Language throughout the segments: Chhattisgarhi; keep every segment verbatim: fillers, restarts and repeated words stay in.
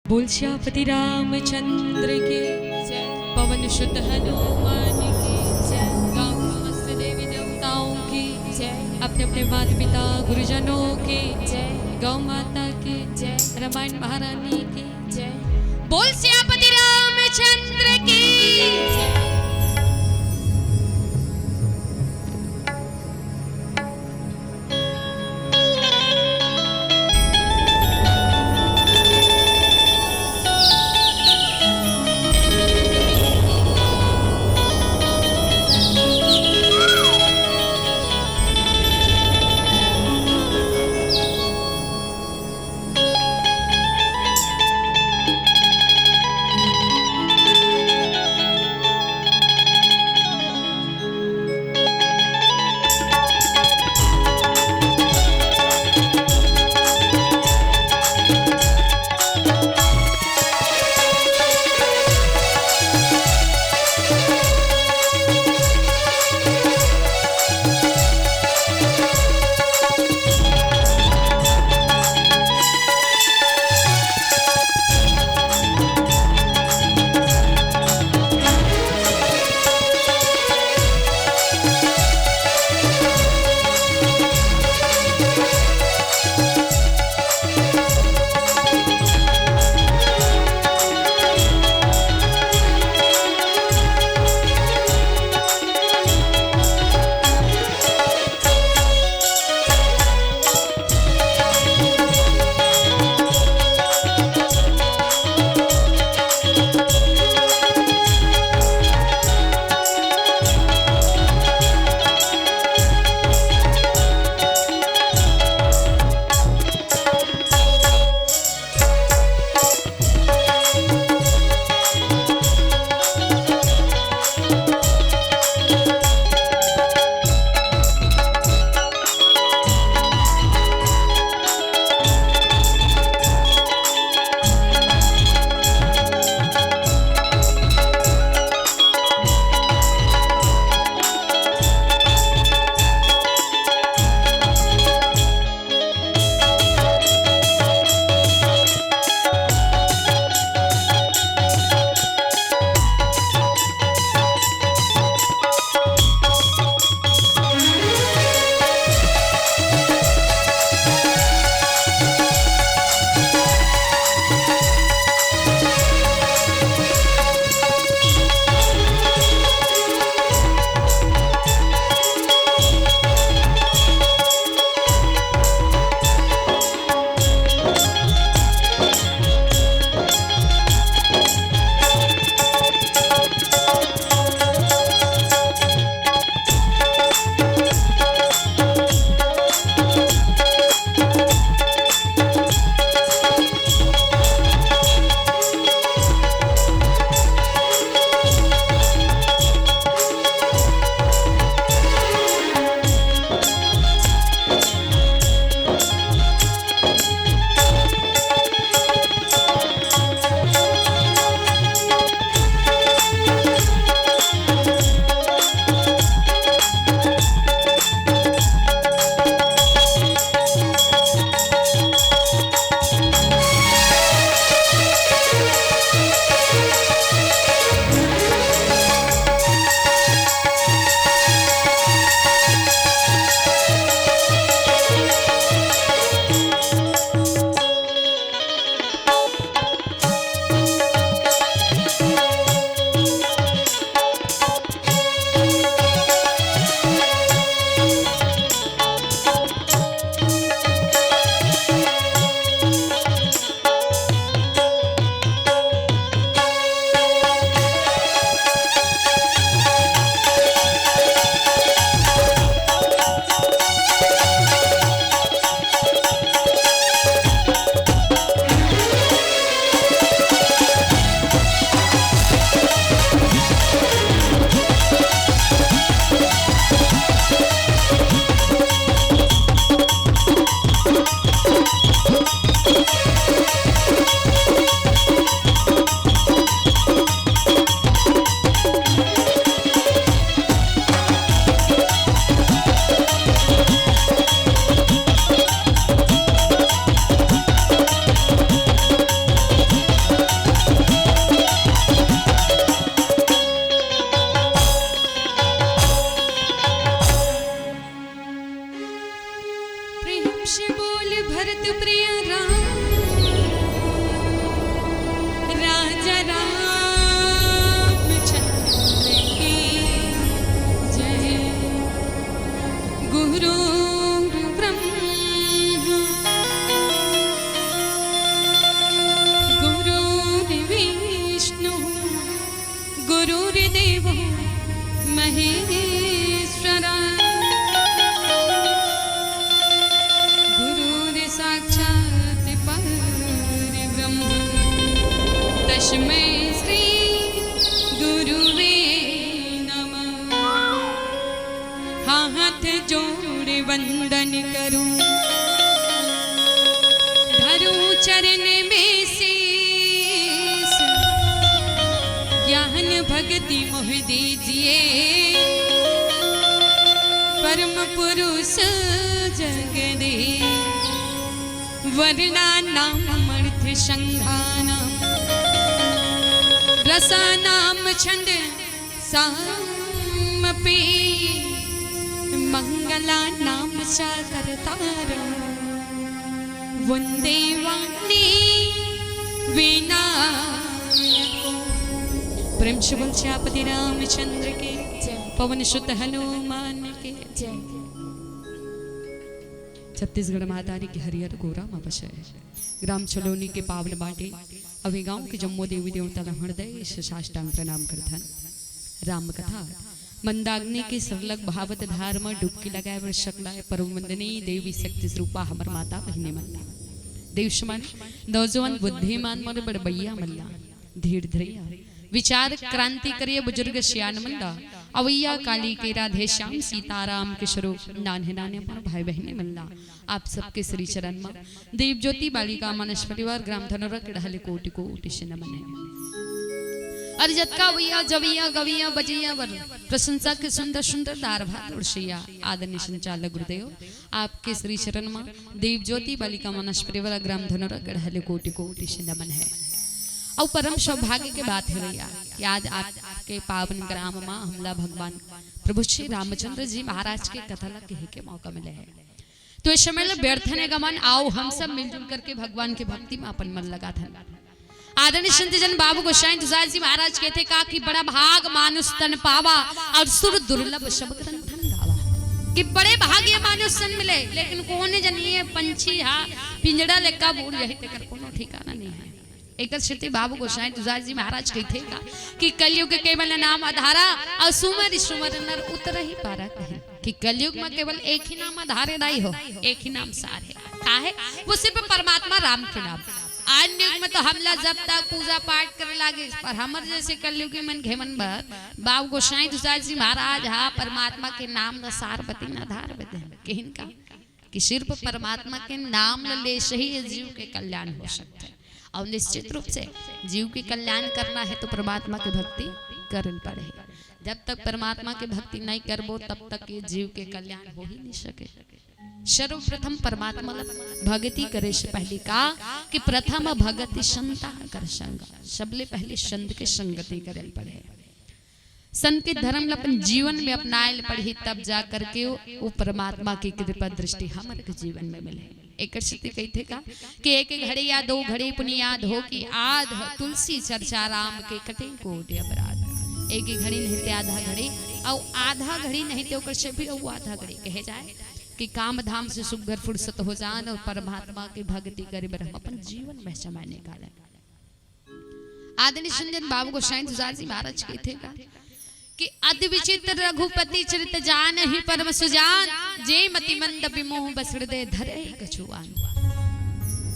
बोल सियापति रामचंद्र की जय। पवन सुत हनुमान की जय। गांव समस्त देवी देवताओं की जय। अपने अपने माता पिता गुरुजनों की जय। गौ माता की जय। रामायण महारानी की जय। बोल सियापति रामचंद्र की जय। श्री गुरुवे नमः। हाथ जोड़ वंदन करूं, धरूं चरण में शीश। ज्ञान भक्ति मोह दीजिए, परम पुरुष जगदीश। वर्णानामर्थसंघानां रसानां छंद सामपि मंगलानां च कर्तारं वंदे वाणी विनायको। प्रेम से बोल सियापति रामचंद्र के, जय। पवन सुत हनुमान के, जय। छत्तीसगढ़ महतारी के हरियर गोरा म बसे ग्राम छलोनी के पावन बाटे। अउ ए गांव के जम्मो देवी देवता ल हृदय से साष्टांग प्रणाम करथन। राम कथा। मंदाग्नि के सरलग भावत धार म डुबकी लगाए बर सकलाए परम वंदनीय देवी शक्ति स्वरूपा हमर माता बहिनी मन ला, देव समान नौजवान बुद्धिमान मन बड़बैया मन ला, धीर धरैया, विचार क्रांति करिया बुजुर्ग सियान मन ला, अवैया काली के राधे श्याम सीताराम के स्वरूप नान्हे नान्हे मोर भाई बहिनी मन ला, आप सबके श्री चरण म देव ज्योति बालिका मानस परिवार ग्राम धनोरा के डहले कोटि कोटि से नमन हे। अरे जतका अवैया जवैया गवैया बजैया बर प्रशंसा के सुंदर सुंदर दार भात उड़सैया आदरणीय संचालक गुरुदेव, आपके श्री चरण म देव ज्योति बालिका मानस परिवार ग्राम धनोरा के डहले कोटि कोटि से नमन हे। अउ परम सौभाग्य के बात हे भैया कि आज आपके पावन ग्राम म हमला भगवान प्रभु श्री रामचंद्र जी महाराज के कथा ला कहे के मौका मिले हे। तो ए समय ल व्यर्थ नइ गवन, आओ हम सब मिलजुल करके भगवान के भक्ति म अपन मन लगाथन। आदरणीय संत जन बाबू गोसाई तुलसीदास जी महाराज कहिथे का कि बड़ा भाग मानुष तन पावा अउ सुर दुर्लभ सब ग्रंथन गावा। कि बड़े भाग्य मानुष तन मिले, लेकिन कोने जन ये पंछी हा पिंजड़ा ले कब उड़ जाही तेकर कोनो ठिकाना नइ हे। एकर सेती बाबू गोसाई तुलसीदास जी महाराज कहिथे का कि कलयुग केवल नाम आधारा अउ सुमरि सुमरि नर उतरहि पारा कहे। कि कलयुग म केवल एक ही नाम आधार हे दाई हो, एक ही नाम सार हे। का हे? वो सिर्फ परमात्मा राम के नाम। अन्य युग म तो हमला जप तप पूजा पाठ करे लागे, पर हमर जइसे कलयुगी मनखे मन बर बाबू गोसाई तुलसीदास जी महाराज हा परमात्मा के नाम ल सार बतिन आधार बतिन। किहिन का कि सिर्फ परमात्मा के नाम ल ले से ही ये जीव के कल्याण हो सकथे। अउ निश्चित रूप से जीव के कल्याण करना हे तो परमात्मा के भक्ति करे ल पड़ही। जब तक परमात्मा के भक्ति नइ करबो, तब तक ये जीव के कल्याण हो ही नइ सके। सर्वप्रथम परमात्मा ल भक्ति करे से पहिली का कि प्रथम भगति संता कर संग, सबले पहिली संत के संगति करे ल पड़े। संत के धर्म ल अपन जीवन में अपनाए ल पड़ही, तब जा करके वो, वो परमात्मा के कृपा दृष्टि हमर के जीवन में मिले। एकर सेती कहिथे का कि एक घड़ी या दो घड़ी पुनि याद हो कि आध तुलसी चर्चा राम के कटे कोटि अपराध। एक घड़ी नहीं ते आधा घड़ी, अउ आधा घड़ी नहीं ते ओकर से भी अउ आधा घड़ी कहे जाए कि काम धाम से सुग्घर फुर्सत हो जान अउ परमात्मा के भक्ति करे बर हम अपन जीवन में समय निकाले। आदरणीय संत जन बाबू गोसाई तुलसीदास जी महाराज कहिथे का कि अति विचित्र रघुपति चरित जानहि परम सुजान, जे मति मंद विमोह बस हृदय धरे कछुआन।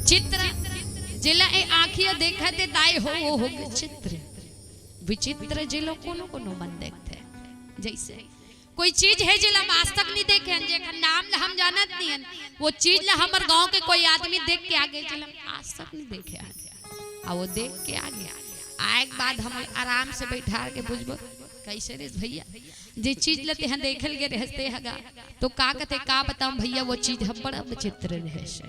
चित्र जेला ए आँखी ह देखत हे दाई हो, वो हो विचित्र। विचित्र जेला कोनो कोनो मन देखथे। जइसे कोई चीज हे जेला हम आज तक नइ देखे हन, जेकर नाम ल हम जानत नइ हन, वो चीज ल हमर गांव के कोई आदमी देख के आगे जेला हम आज तक नइ देखे हन, अउ वो देख के आगे आए के बाद हम आराम से बइठार के पूछबो, कइसे रेहेस भइया, जे चीज ल तेहा देखे ल गे रेहेस तेहा गा, तो का कथे, का बतावं भइया, वो चीज ह बड़ा विचित्र रेहेस।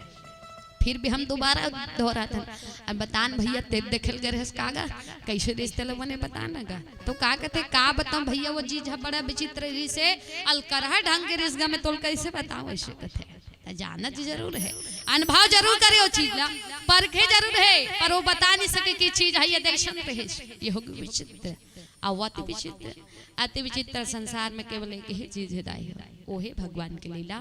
फिर भी हम दोबारा दोहराथन, अब बता न भइया, ते देखे ल गे रेहेस का गा, कइसे रेहेस तेला बने बता न गा। तो का कथे, का बतावं भइया, वो चीज ह बड़ा विचित्र रेहेस, अलकरहा ढंग के रेहेस गा, मैं तोला कइसे बतावं, अइसे कथे। त जानत जरूर हे, अनुभव जरूर करे वो चीज ला, परखे जरूर हे, पर वो बता नइ सके कि चीज ह ये दइसन रेहेस, ये हो गे विचित्र। अउ अति विचित्र, अति विचित्र संसार में केवल एक ही चीज हे दाई हो, वो हे भगवान के लीला।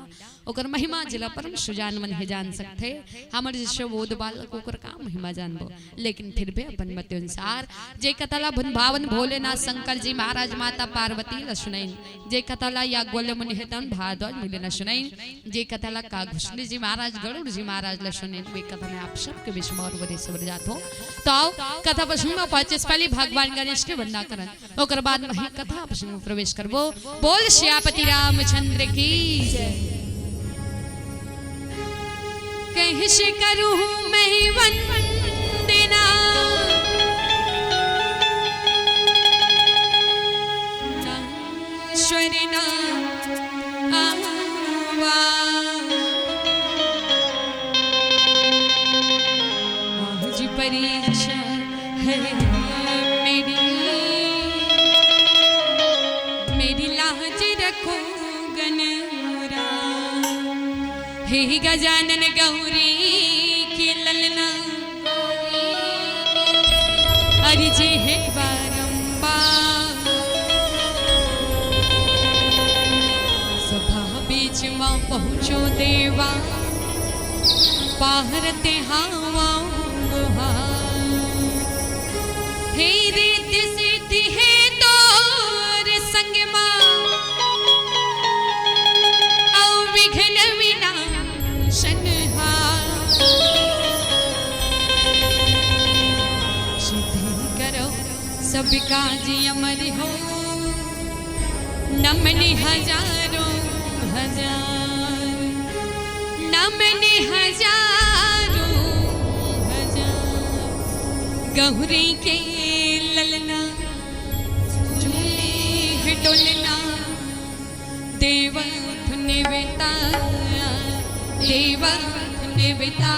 ओकर महिमा जिला परम सुजान मन ही जान सकथे। हमर जैसे बोध बालक ओकर का महिमा जानबो, लेकिन फिर भी अपन मति अनुसार जे कथा ला भुन भावन भोलेनाथ शंकर जी महाराज माता पार्वती ला सुनइन, जे कथा ला याज्ञवल्क्य मुनि हे तन भारद्वाज मुनि ला सुनइन, जे कथा ला कागभूषणी जी महाराज गरुड़ जी महाराज ला सुनइन, वे कथा में आप सबके बीच में और बड़े सबर जात हो। तो आओ कथा पसंद में पहुंचे से पहले भगवान गणेश के वंदना करन। ओकर बाद मही कथा प्रसंग में प्रवेश करबो। बोल सियापति रामचंद्र की जय। कैसे करूं मैं वंदना, स्वर ना आवा। आज परीक्षा है मेरी, मेरी लाज रखो गनरा। हे गजानन गौरी के ललना, अरे जे हे बारंबार। सभा बीच मा पहुँचो देवा, पाहर ते हावा गुहार। हे रीत सिद्धि हे तोर संग मा, अउ विघ्न विनाशन हार। सिद्धि करो सब काज अमर हो, नमन हजारों हजार, नमन हजारों हजार। गौरी के ललना झूले डोलना, देवा धन्य बेता, देवा धन्य बेता।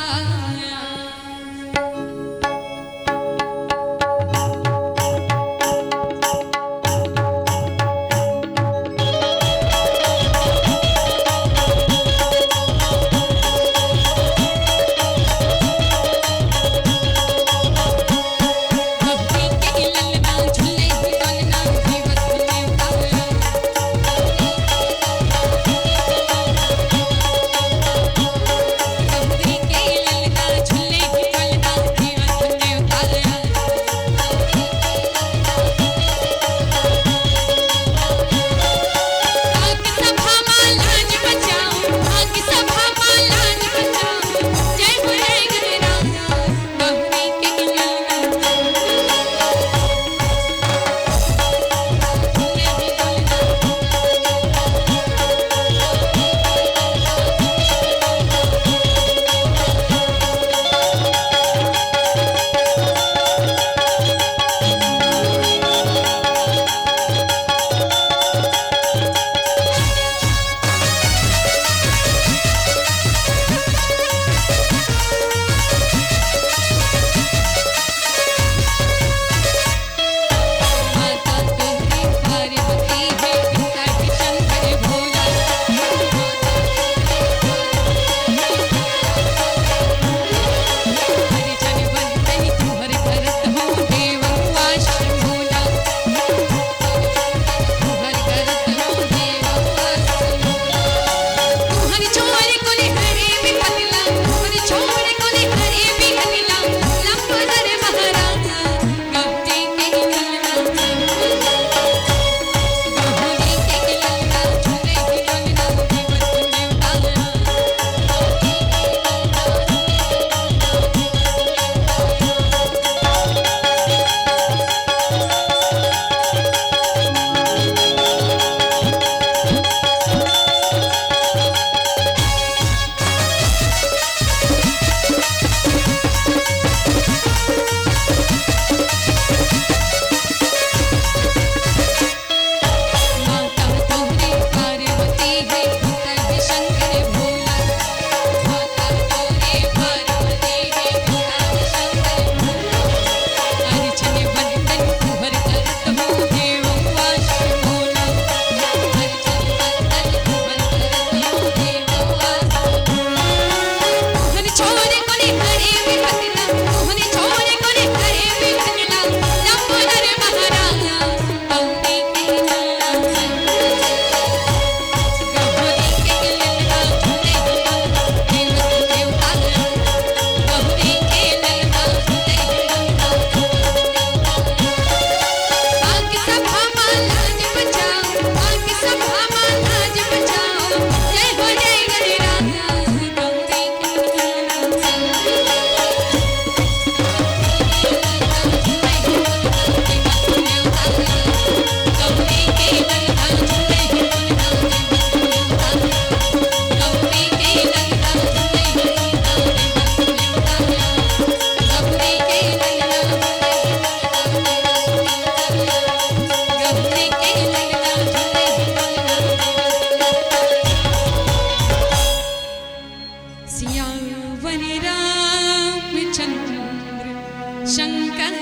शंकर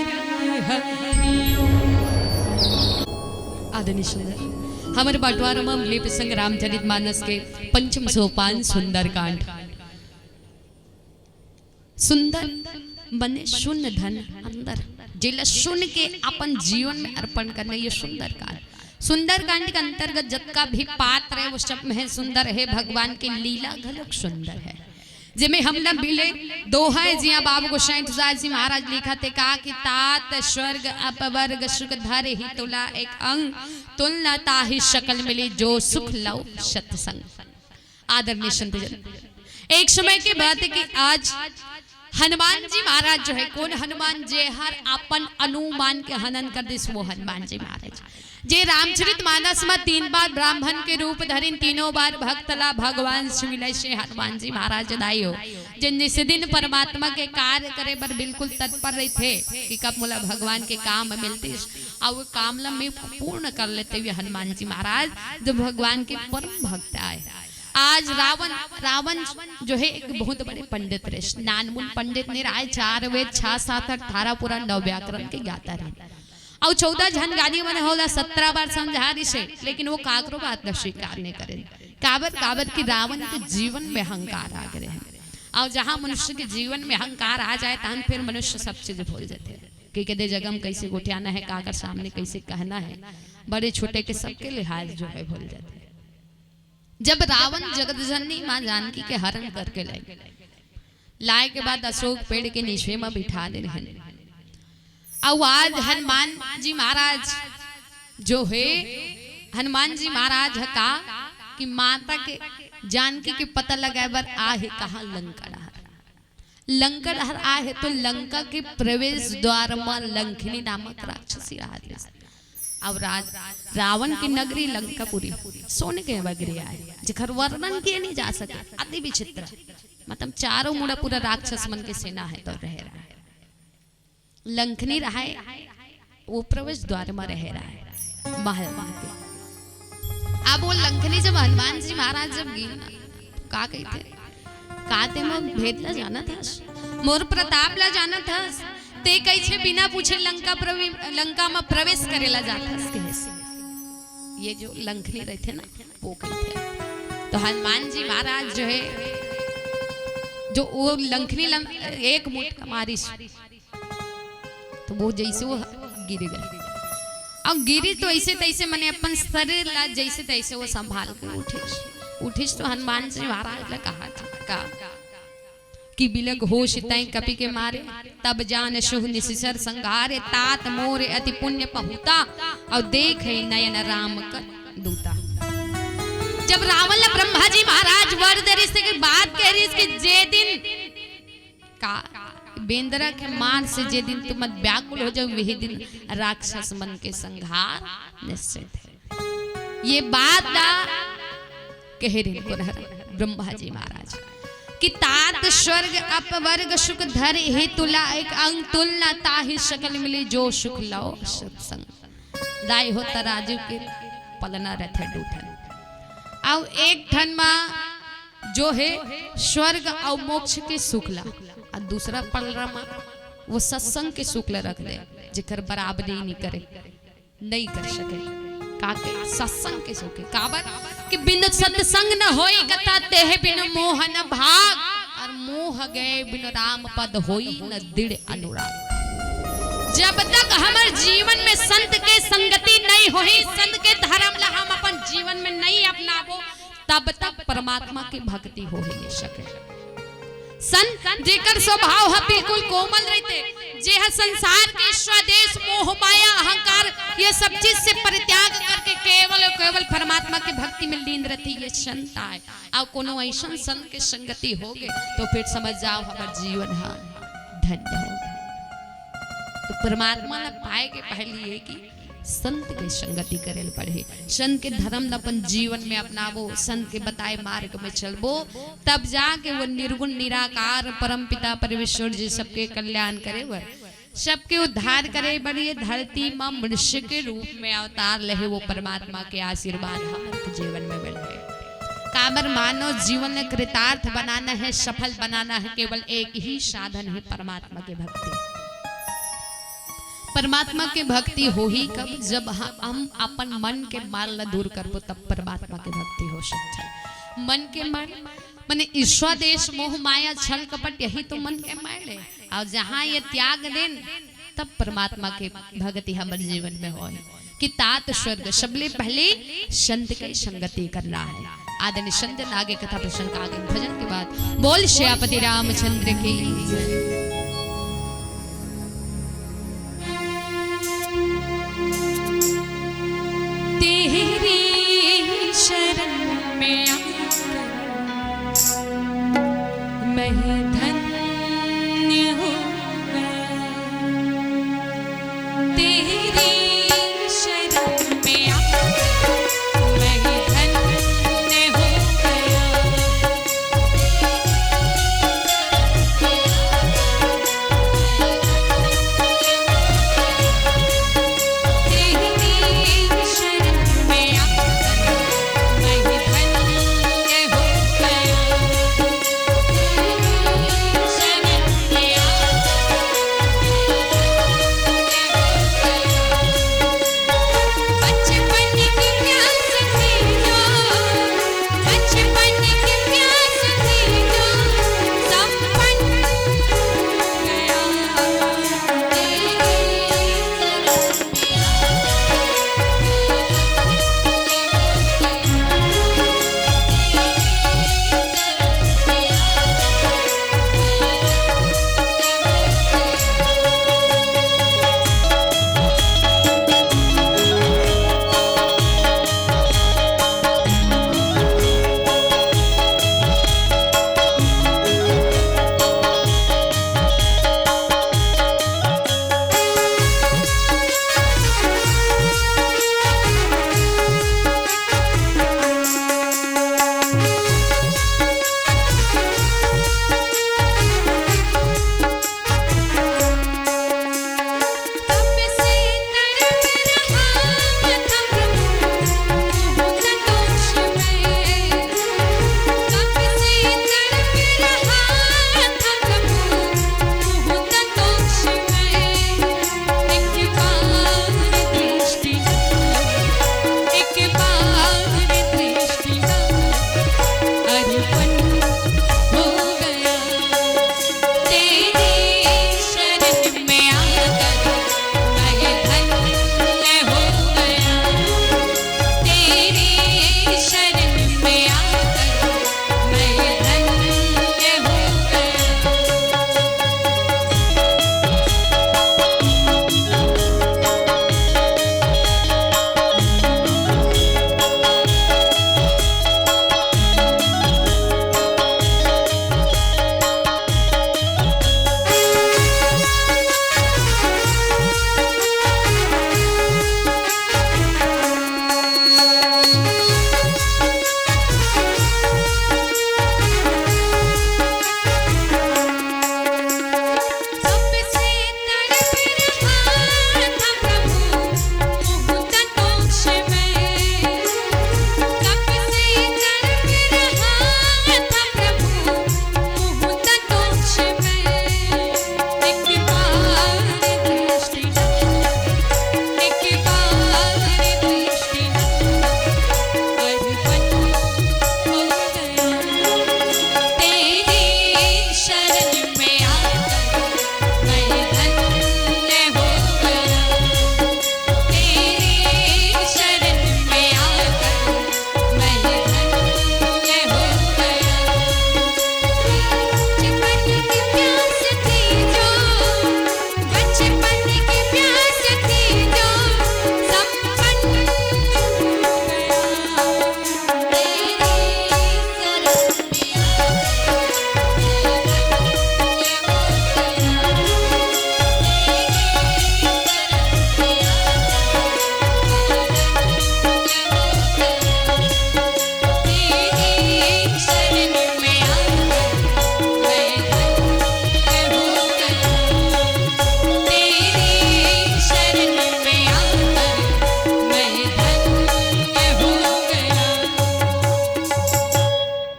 हरि ओम। आदरणीय सुंदर, हमर बंटवारा म हमले प्रसंग रामचरित मानस के पंचम सोपान सुंदरकांड। सुंदर मने सुन धन अंदर, जेला सुन के अपन जीवन में अर्पण करना, ये सुंदरकांड। सुंदरकांड के अंतर्गत जतका भी पात्र है, वो सब में सुंदर है। भगवान के लीला घलोक सुंदर है, जेमे हमला मिले दोहा है, जिया बाबू गोसाई तुलसीदास जी महाराज लिखत हे का कि तात स्वर्ग अपवर्ग सुख धरहिं तुला एक अंग, तुल न ताहि सकल मिली जो सुख लव सत्संग। आदरणीय संतजन, एक समय के बात है कि आज हनुमान जी महाराज जो है, कोन हनुमान? जे हर अपन हनुमान के हनन कर दिस, वो हनुमान जी महाराज। जे रामचरित मानस में तीन बार ब्राह्मण के रूप धरिन, तीनों बार भक्त ला भगवान से मिले, से हनुमान जी महाराज दाई हो, जे निस दिन परमात्मा के कार्य करे बर बिल्कुल तत्पर रहिथे कि कब मोला भगवान के काम मिलतिस, अउ वो काम ला मैं पूर्ण कर लेते हुए हनुमान जी महाराज जो भगवान के परम भक्त आए। आज रावण, रावण जो है एक बहुत बड़े पंडित रहे, नानमुन पंडित नहीं रहे, चार वेद, छह सात अठारह पुराण, नौ व्याकरण के ज्ञाता रहे। अउ चौदह झन गानी मन होला सत्रह बार समझा रिसे, लेकिन वो काकरो बात ला स्वीकार नहीं करे। काबर, काबर कि रावण के जीवन में अहंकार आ गए हैं। अउ जहाँ मनुष्य के जीवन में अहंकार आ जाए, तहन फिर मनुष्य सब चीज भूल जाते हैं कि केदे जगह में कैसे गोठियाना है, काकर सामने कैसे कहना है, बड़े छोटे के सबके लिहाज जो है भूल जाते हैं। जब रावण जगत जननी माँ जानकी के हरण करके लाए, लाए के बाद अशोक पेड़ के नीचे में बिठा दे रहन। अउ आज हनुमान जी महाराज जो है, हनुमान जी महाराज ह का कि माता के जानकी के पता लगाए बर आ है कहाँ? लंका डहर। लंका डहर आ है तो लंका के प्रवेश द्वार म लंकिनी नामक राक्षसी रहत रहिस। अब राज, रावण की नगरी लंकापुरी सोने के नगरी आए, जेकर वर्णन किए नहीं जा सके, अति विचित्र। मतलब चारों मुड़ा पूरा राक्षस मन के सेना है तो रह रहा है। लंकिनी रहाय, वो प्रवेश द्वार म रहे रहाय, महल म के। अब वो लंकिनी जब हनुमान जी महाराज जब गिन, का कहिथे? का ते मोर भेद ला जानत हस? मोर प्रताप ला जानत हस? ते कइसे बिना पूछे लंका प्रवे-, लंका म प्रवेश करे ला जात हस, कहेस। ये जो लंकिनी रहिथे ना, वो कहिथे। तो हनुमान जी महाराज जो है, जो वो लंकिनी ला एक मुटका मारिस, तो वो जैसे वो गिर गए। अब गिरी तो ऐसे तैसे मने अपन शरीर ला जैसे तैसे वो संभाल के उठिस। उठिस तो हनुमान जी महाराज ला कहा था का कि बिलग होश तैं कपि के मारे, तब जान सुह निसिचर संघारे, तात मोर अति पुण्य पहुता, अउ देखे नयन राम कर दूता। जब रावण ला ब्रह्मा जी महाराज वर दे रिस के बात कह रिस कि जे दिन का बेंदरा के मार से जे दिन तुमन व्याकुल हो जाओ, वही दिन राक्षस मन के संहार निश्चित है। ये बात ला कहे रिन पुनः ब्रह्मा जी महाराज कि तात स्वर्ग अपवर्ग सुख धरहिं तुला एक अंग, तुल न ताहि सकल मिली जो सुख लव सत्संग। दाई हो तराजू के पलना रथे दू ठन। अउ एक ठन मा जो है स्वर्ग अउ मोक्ष के सुख ला, अउ दूसरा पलना मा वो सत्संग के सुख ला रख दे, जेकर बराबरी नहीं करे, नहीं कर सके। का के सत्संग के सुख है। काबर कि बिनु सत्संग न होई कथा, तेह बिनु मोह न भाग, अउ मोह गए बिनु राम पद होई न दृढ़ अनुराग। जब तक हमर जीवन में संत के संगति नहीं होही, संत के धर्म ला हम अपन जीवन में नहीं अपनाबो, तब तक परमात्मा के भक्ति हो ही नहीं सके। संत जेकर स्वभाव ह बिल्कुल कोमल रहिथे, जे ह संसार के स्वदेश, मोह, माया, अहंकार, ये सब चीज से परित्याग करके केवल और केवल परमात्मा के भक्ति में लीन रहिथे, ये संत आय। अउ कोनो ऐसन संत के संगति होगे, तो फिर समझ जाओ, हमर जीवन ह धन्य हो। तो परमात्मा ला पाए के पहली ये कि संत के संगति करे ल पड़ही, संत के धर्म ला अपन जीवन में अपनाबो, संत के बताए मार्ग में चलबो, तब जाके वो निर्गुण निराकार परम पिता परमेश्वर जी सबके कल्याण करे बर, सबके उद्धार करे बर ये धरती म मनुष्य के रूप में अवतार लेहे, वो परमात्मा के आशीर्वाद हमन के जीवन में मिले। काबर मानव जीवन में कृतार्थ बनाना है, सफल बनाना है, केवल एक ही साधन है, परमात्मा की भक्ति। परमात्मा के भक्ति होही कब? जब ह-, हम अपन मन के मैल ला दूर करबो, तब परमात्मा के भक्ति हो सकथे। मन के मैल, माने ईर्ष्या, द्वेष, मोह, माया, छल, कपट, यही तो मन के मैल हे। अउ जहाँ ये त्याग देन, तब परमात्मा के भक्ति हमर जीवन में होय। कि तात स्वर्ग, सबले पहले संत के संगति करना है। आदरणीय संत आगे कथा प्रसंग आगे भजन के बाद बोल सियापति रामचंद्र की जय। तेरी शरण में आकर मैं धन्य हो गया। तेरी शरण में आकर मैं धन्य हो गया।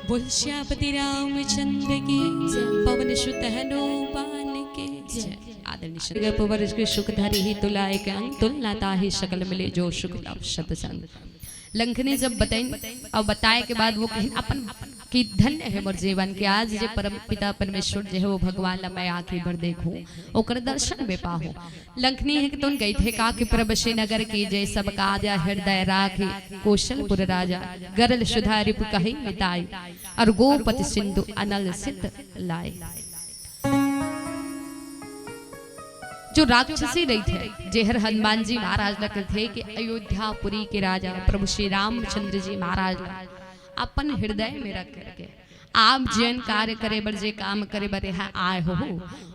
बोल सियापति रामचंद्र की जय। पवन सुत हनुमान के जय। आदरणीय गए पुवर इसके सुख धरी ही तुला एक अंग, तुलना ताही सकल मिले जो सुख लव सतसंग। लंखनी जब बताइन और बताए के बाद वो कहिन अपन कि धन्य है मोर जीवन के आज जे परम पिता परमेश्वर जे है वो भगवान ला मैं आँखी भर देखूं, ओकर दर्शन में पाहूं। लंखनी हे कि तुन कहिथे का कि प्रभु श्री नगर कीजे सब काज हृदय राखी, कौशलपुर राजा गरल सुधा रिपु कहि मिताई, और गोपति सिंधु अनल सित लाए। जो राक्षसी रहिथे, जेहर हनुमान जी महाराज ला कहिथे कि अयोध्यापुरी के राजा प्रभु श्री रामचंद्र जी महाराज ला अपन हृदय में रख करके आप जेन कार्य करे बर, जे काम करे बर यहाँ आए हो,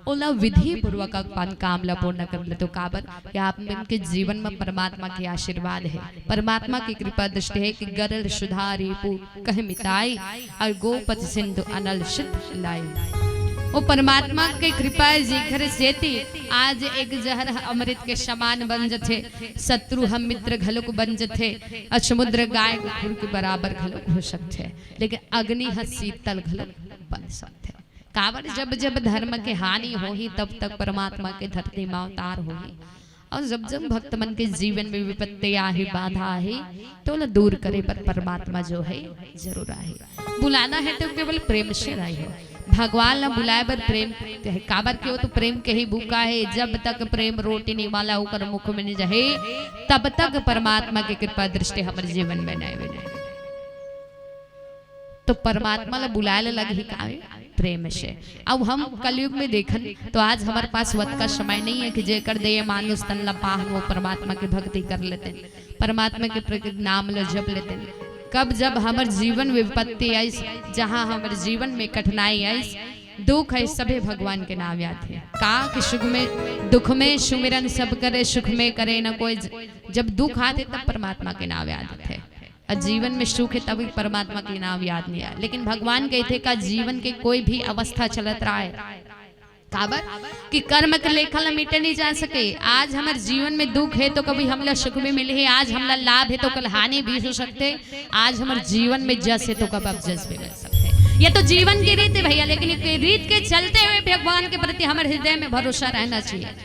ओला विधि पूर्वक अपन काम ला पूर्ण कर लेते हो। काबर कि आप मन के जीवन में परमात्मा के आशीर्वाद है, परमात्मा की कृपा दृष्टि है कि गरल सुधा रिपु कहि मिताई और गोपति सिंधु अनल सित लाई। वो परमात्मा के कृपा है जेकर सेती आज एक जहर ह अमृत के समान बन जथे, शत्रु ह मित्र घलोक बन जथे, और समुद्र गाय के खुर के बराबर घलोक हो सकथे, लेकिन अग्नि ह शीतल घलोक बन सकथे। काबर जब जब धर्म के हानि होही तब तक परमात्मा के धरती में अवतार होही, और जब जब भक्त मन के जीवन में विपत्ति आही, बाधा आही, तो ओला दूर करे बर परमात्मा जो है जरूर आही। बुलाना है तो केवल प्रेम से आही हो। भगवान ला बुलाए बर प्रेम है, काबर के वो तो प्रेम के ही भूखा है। जब तक प्रेम रोटी नहीं वाला ओकर मुख में नहीं जाहे, तब तक परमात्मा की कृपा दृष्टि हमर जीवन में नहीं मिले। तो परमात्मा ला बुलाए ला लगही कावे? प्रेम से। अब हम कलयुग में देखन तो आज हमारे पास वत का समय नहीं है कि जेकर दे मानुष तन ला पाहन वो परमात्मा की भक्ति कर लेते, परमात्मा के प्रति नाम ला जप लेते। कब जब हमर जीवन में विपत्ति आइस, जहाँ हमर जीवन में कठिनाई आइस, दुख है, सभी भगवान के नाम याद है। का कि सुख में दुख में सुमिरन सब करे, सुख में करे न कोई। जब दुख आथे तब परमात्मा के नाम याद आथे, और जीवन में सुख है तभी परमात्मा के नाम याद नहीं आए। लेकिन भगवान कहिथे का जीवन के कोई भी अवस्था चलत रहे, काबर कि कर्म के लेखा ला मिटे नहीं जा सके। आज हमर जीवन में दुख है तो कभी हमला सुख भी मिले है, आज हमला लाभ है तो कल हानि भी हो सकते, आज हमर जीवन में जस है तो कब अब जस भी मिल सकते। ये तो जीवन की रीत है भैया, लेकिन एक रीत के चलते हुए भगवान के प्रति हमर हृदय में भरोसा रहना चाहिए,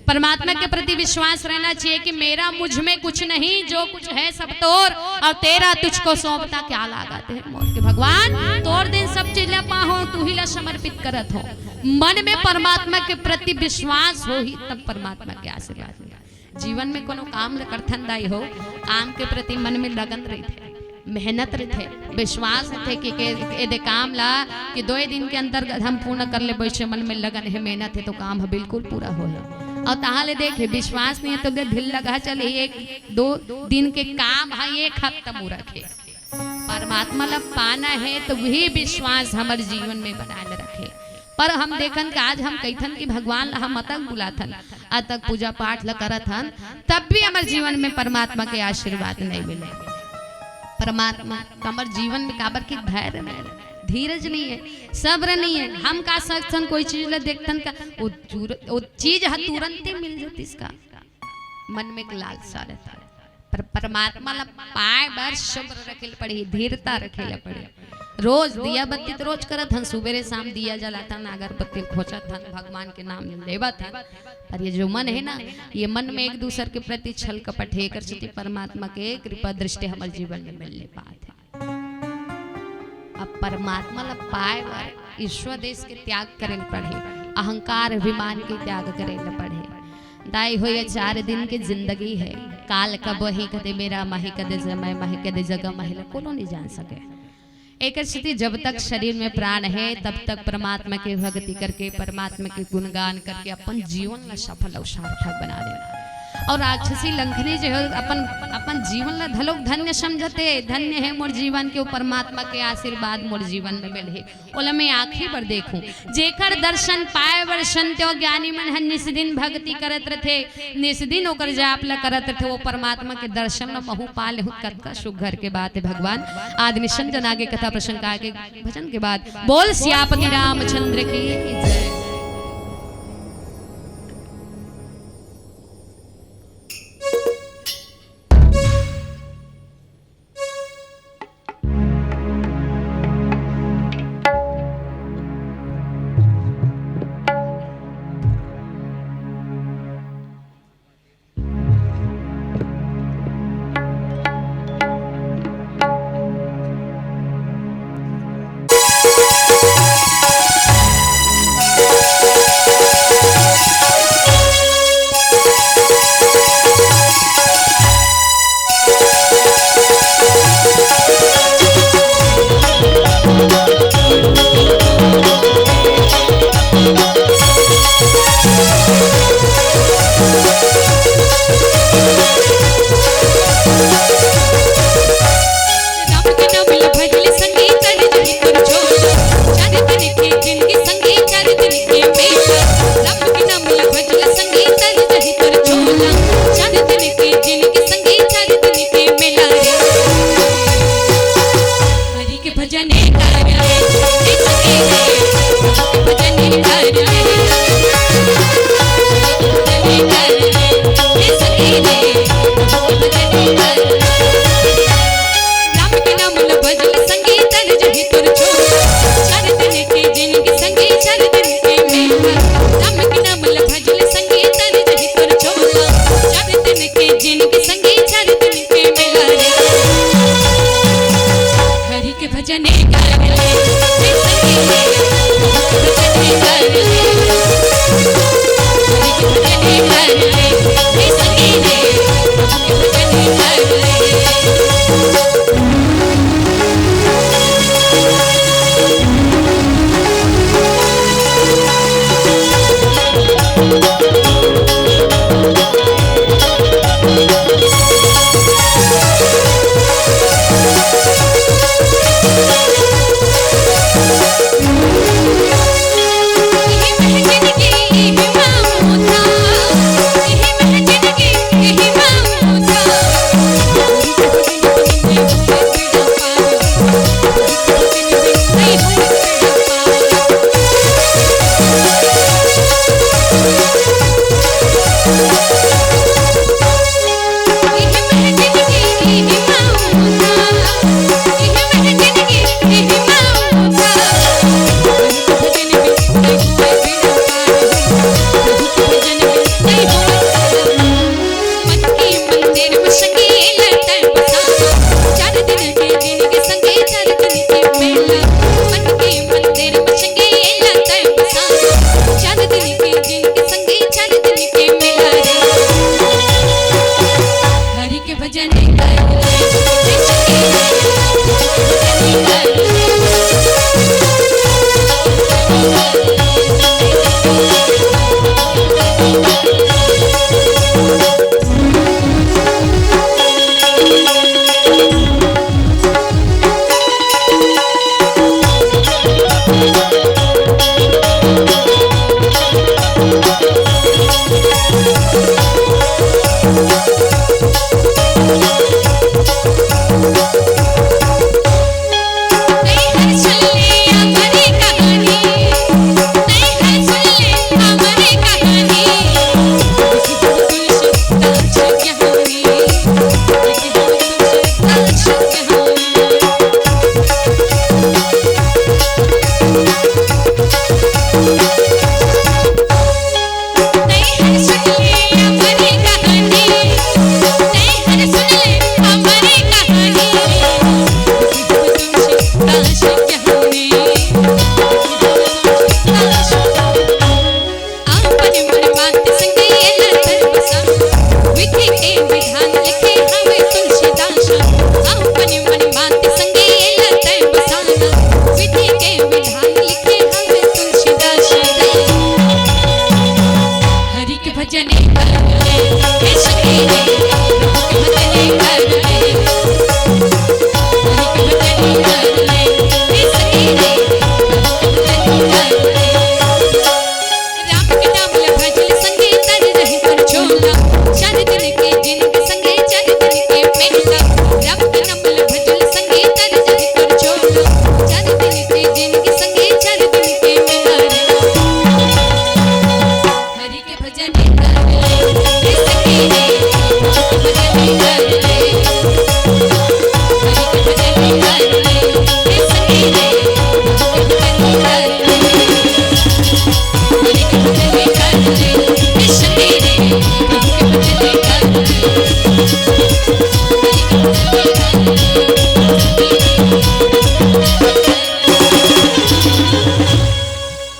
परमात्मा के प्रति विश्वास रहना चाहिए कि मेरा मुझ में कुछ नहीं, जो कुछ है सब तोर, और तेरा तुझको सौंपता क्या लागत है मोर के। भगवान तोर दिन सब चीज ला पाहो, तू ही ला समर्पित करत हो। मन में परमात्मा के प्रति विश्वास होही तब परमात्मा के आशीर्वाद मिले। जीवन में कोनो काम ल करथन दाई हो, काम के प्रति मन में लगन रहिथे, मेहनत रहिथे, विश्वास रहिथे कि के, एदे काम ला कि दोए दिन के अंतर्गत हम पूर्ण कर लेबो, इसे मन में लगन है, मेहनत है तो काम ह बिल्कुल पूरा होही। और तहाँ ले देखे विश्वास नहीं है तो दे ढील लगा चल ही, एक दो दिन के काम है, एक हफ्ता मुरक है। परमात्मा ला पाना है तो वही विश्वास हमर जीवन में बनाए ल रखे। पर हम देखन कि आज हम कहिथन कि भगवान ला हम अतक बुलाथन, अतक पूजा पाठ ला करत हन, तब भी हमर जीवन में परमात्मा के आशीर्वाद नहीं मिले। परमात्मा हमर जीवन में काबर कि धैर्य नहीं है, धीरज नहीं है, सब्र नहीं है। हम का सकथन कोई चीज ला देखथन का वो तुर-, वो चीज ह तुरंते मिल जातिस का, मन में एक लालसा रहता है। पर परमात्मा ला पाए बर सब्र रखे ल पड़ही, धीरता रखे ल पड़ही। रोज दिया बत्ती तो रोज करत हन, सुबेरे शाम दिया जलाथन, अगरबत्ती खोचत हन, भगवान के नाम लेवत हन, पर ये जो मन है ना, ये मन में एक दूसर के प्रति छल कपट है, एकर सेती परमात्मा के कृपा दृष्टि हमर जीवन में मिल नहीं पात है। अब परमात्मा ला पाए बर ईश्वर देश के त्याग करे ल पड़ही, अहंकार अभिमान के त्याग करे ल पड़ही। दाई हो, ये चार दिन के जिंदगी है, काल कब ही कदे मेरा माही, कदे समय माही, कदे जगह माही ला कोनो नहीं जान सके। एकर सेती जब तक शरीर में प्राण है तब तक परमात्मा के भक्ति करके, परमात्मा के गुणगान करके अपन जीवन ला सफल और सार्थक बना देना। और राक्षसी लंखनी जो है अपन, अपन जीवन ला धलोक धन्य समझते, धन्य है मोर जीवन के, वो परमात्मा के आशीर्वाद मोर जीवन में मिले, ओला मैं आँखी बर देखूं। जेकर दर्शन पाए बर संत अउ ज्ञानी मन ह निस दिन भक्ति करत रथे, निस दिन ओकर जाप ला करत रथे, वो परमात्मा के दर्शन ला महू पा लेहूं। कतका सुघर के बात है भगवान। आदि निशन जन आगे कथा प्रसंग आगे भजन के बाद बोल सियापति रामचंद्र की जय।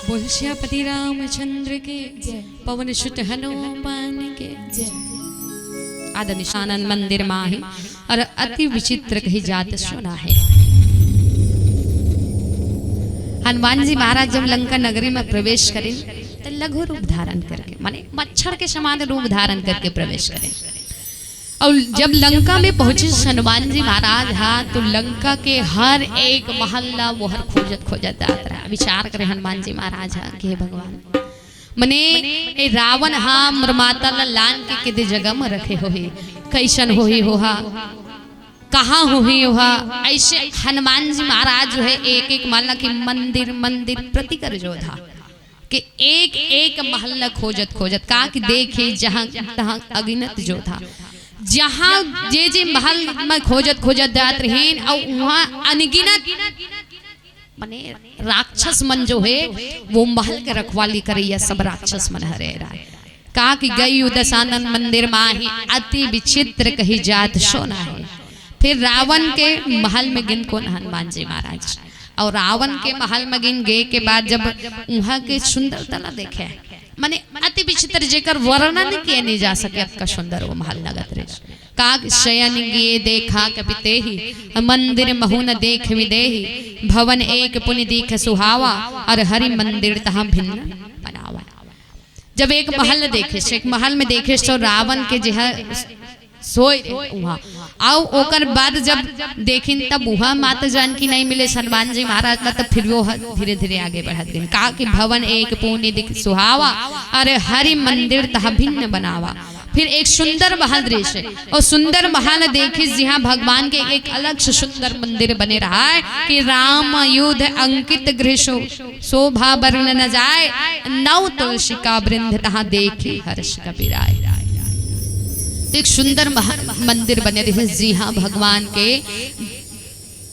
बोल सियापति रामचंद्र के जय। पवन सुत हनुमान के जय। आदि निशानन मंदिर माही, और अति विचित्र कही जात सुना है। हनुमान जी महाराज जब लंका नगरी में प्रवेश करें, तो लघु रूप धारण करके, माने मच्छर के समान रूप धारण करके प्रवेश करें। और जब लंका में पहुंचे हनुमान जी महाराज हा, तो लंका के हर एक महल ला वो हर खोजत खोजत जात रहा। विचार करे हनुमान जी महाराज हा कि हे भगवान, मने ए रावण हा मोर माता ला लान के किदे जगह में रखे होही, कैसन होही होहा, कहाँ होही होहा। ऐसे हनुमान जी महाराज जो है एक एक महल के मंदिर मंदिर प्रति कर जोधा कि एक एक महल ला खोजत खोजत का कि देखे जहाँ तहाँ अगिनत जोधा, जहाँ जे जे महल में खोजत खोजत जात रहेन और वहाँ अनगिनत मने राक्षस मन जो है वो महल के रखवाली करैया सब राक्षस मन हरे रहा। का कि गई उदसानन मंदिर माही, अति विचित्र कही जात सोना है। फिर रावण के महल में गिन कोन हनुमान जी महाराज, और रावण के महल में गिन गए के बाद जब वहाँ के सुंदरता ला देखे, माने अति विचित्र जेकर वर्णन किया नहीं जा सके, अतका सुंदर वो महल लगत रहे। काग शयन गिए देखा कपि तेहि, मंदिर महु न देख विदेहि। भवन एक पुनि दीख सुहावा, और हरि मंदिर तहाँ भिन्न बनावा। जब एक महल देखे, एक महल में देखे तो रावण के जेहा सोए रहे उहाँ, और ओकर बाद जब देखिन तब उहाँ माता जानकी नहीं मिले हनुमान जी महाराज ला, तब फिर वो ह-, धीरे धीरे आगे बढ़त गए। का कि भवन एक पुनि दीख सुहावा, अरे हरि मंदिर तहाँ भिन्न बनावा। फिर एक सुंदर महल दृश्य, और सुंदर महल देखिस जिहाँ भगवान के एक अलग से सुंदर मंदिर बने रहा है कि राम अयोध्या अंकित गृह सो-, शोभा बरन न जाए, नव तुलसी का वृंद तहाँ देखि हर्ष कपि राय। तो एक सुंदर महा-, मंदिर बने रहे जिहाँ भगवान के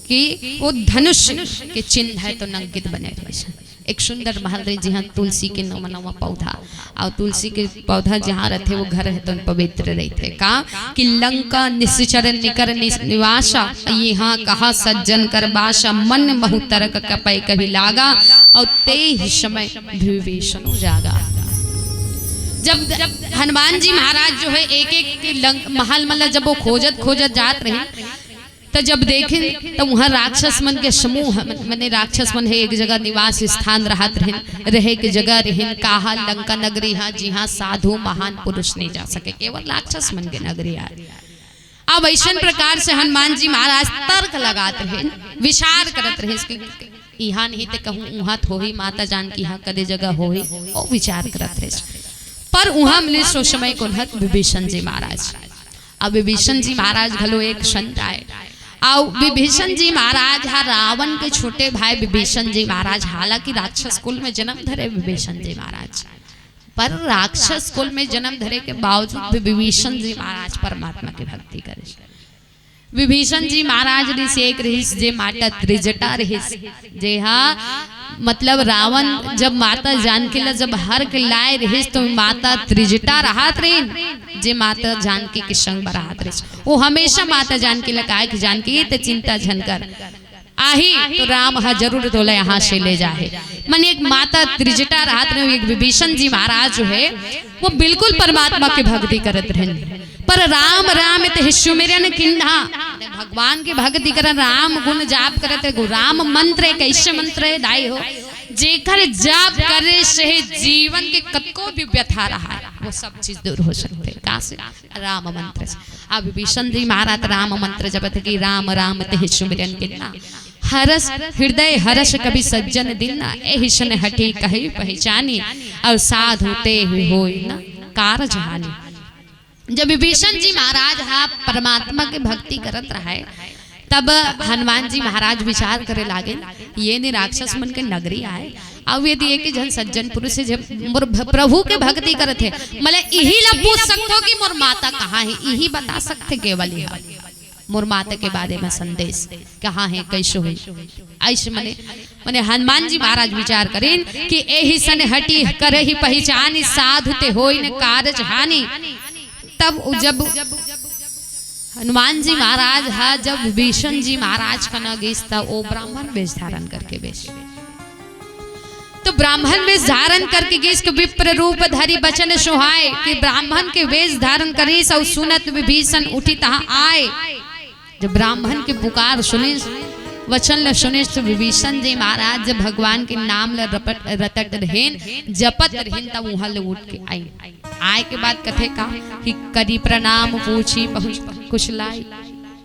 कि वो धनुष के चिन्ह है तो अंकित बने रहे। एक सुंदर महल रहे जिहाँ तुलसी के नवा नवा पौधा, और तुलसी के पौधा जहाँ रहते वो घर है तो पवित्र रहते। का कि लंका निश्चर निकर नि-, निवासा, यहाँ कहा सज्जन कर बासा। मन महु तरक कपय कहि लागा, और ते ही समय विभीषण जागा। जब हनुमान जी महाराज जो है एक एक लंक-, महल मतलब जब वो खोजत खोजत जात रहे, तो जब देखे तो वहाँ राक्षस मन के समूह, मने राक्षस मन है एक जगह निवास स्थान रहत रहिन, रहे के जगह रहिन, कहा लंका नगरी हा जिहाँ साधु महान पुरुष नहीं जा सके, केवल राक्षस मन के नगरी आय। अब ऐसन प्रकार से हनुमान जी महाराज तर्क लगात रहे, विचार करत रहे कि इहाँ नहीं ते कहूँ उहाँ तो होही, माता जानकी इहाँ कदे जगह होही, वो विचार करत रहे। पर उहाँ मिले सो समय कोन हत विभीषण जी महाराज। अब विभीषण जी महाराज घलो एक संत आय। अउ विभीषण जी महाराज हा रावण के छोटे भाई विभीषण जी महाराज, हालांकि राक्षस कुल में जन्म धरे विभीषण जी महाराज, पर राक्षस कुल में जन्म धरे के बावजूद भी विभीषण जी महाराज परमात्मा के भक्ति करे। विभीषण जी महाराज रिहिस एक रिहिस जे माता त्रिजटा रिहिस, जे हा मतलब रावण जब माता जानकी ला जब हर के लाए रिहिस तो माता त्रिजटा रहत रहिन, जे माता जानकी के संग मा रहत रिहिस। वो हमेशा माता जानकी ला कहे कि जानकी ते चिंता झन कर, आही तो राम हा जरूर तोला यहाँ से ले जाहे। मन एक माता त्रिजटा रहत रहे, एक विभीषण जी महाराज जो है वो बिल्कुल परमात्मा के भक्ति करत रहे। पर राम राम ते सुमिरन किन्हा, भगवान के भक्ति करन, राम गुण जाप करत रहे। राम मंत्र एक ऐसे मंत्र है दाई हो, जेकर जाप करे से जीवन के कतको भी व्यथा रहा है, वो सब चीज दूर हो सकथे। का से? राम मंत्र से। अब विभीषण जी महाराज राम मंत्र जपत कि राम राम तेहि सुमिरन कीन्हा, हरष हृदय हरष कपि सज्जन दीन्हा, एहि सन हठी कहि पहिचानी, अउ साधु तेहि होई न कारज हानि। जब विभीषण जी महाराज हा परमात्मा के भक्ति करत रहे, तब हनुमान जी महाराज विचार करे लागे, ये ने राक्षस मन के नगरी आए, अउ ये दिए के जन सज्जन पुरुष हे, जे मोर भ-, प्रभु के भक्ति करत हे, मतलब इही ला पूछ सकथो कि मोर माता कहाँ हे, इही बता सकथे केवल इही। मोर माता के बारे में संदेश कहाँ हे, कैसे होई? ऐसे मने, मने हनुमान जी महाराज विचार करेन कि एहि सन हठी करहि पहिचानी, साधु तेहि होई न कारज हानि। तब उ जब हनुमान जी महाराज हा जब विभीषण जी महाराज कना गिस, त ओ ब्राह्मण वेश धारण करके गिस। तो ब्राह्मण वेश धारण करके गिस कि विप्र रूप धरि बचन सुहाए, कि ब्राह्मण के वेश धारण करिस अउ सुनत विभीषण उठी तहाँ आए। जब ब्राह्मण के पुकार सुनिस, वचन ल सुनिस, तो विभीषण जी महाराज जब भगवान के नाम ल रपट, रटत रहेन, जपत रहेन, तब उहाँ ले उठ के आइन। आए के बाद कथे का कि करी प्रणाम पूछी पहुँच कुशलाई।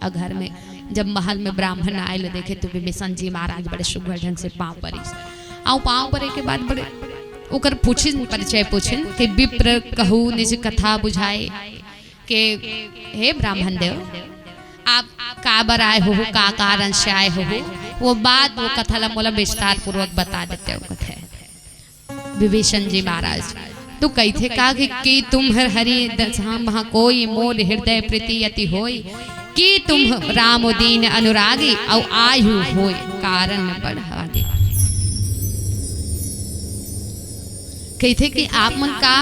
अउ घर में जब महल में ब्राह्मण आए ल देखे, तो विभीषण जी महाराज बड़े सुघर ढंग से पाँव परिस। अउ पाँव परे के बाद बड़े ओकर पूछिन, परिचय पूछिन कि विप्र कहू निज कथा बुझाए, के हे ब्राह्मण देव, आप काबर आए हो, का कारण से आए हो, वो बात, वो कथा ला मोला विस्तार पूर्वक बता देते हो, कथे विभीषण जी महाराज। तो कहिथे का कि, कि तुम हरि दसहा महा कोई, मोर हृदय प्रीति अति होई, कि तुम राम दीन अनुरागी, अउ आयु होई कारण बड़ भागी। कहिथे कि आप मन का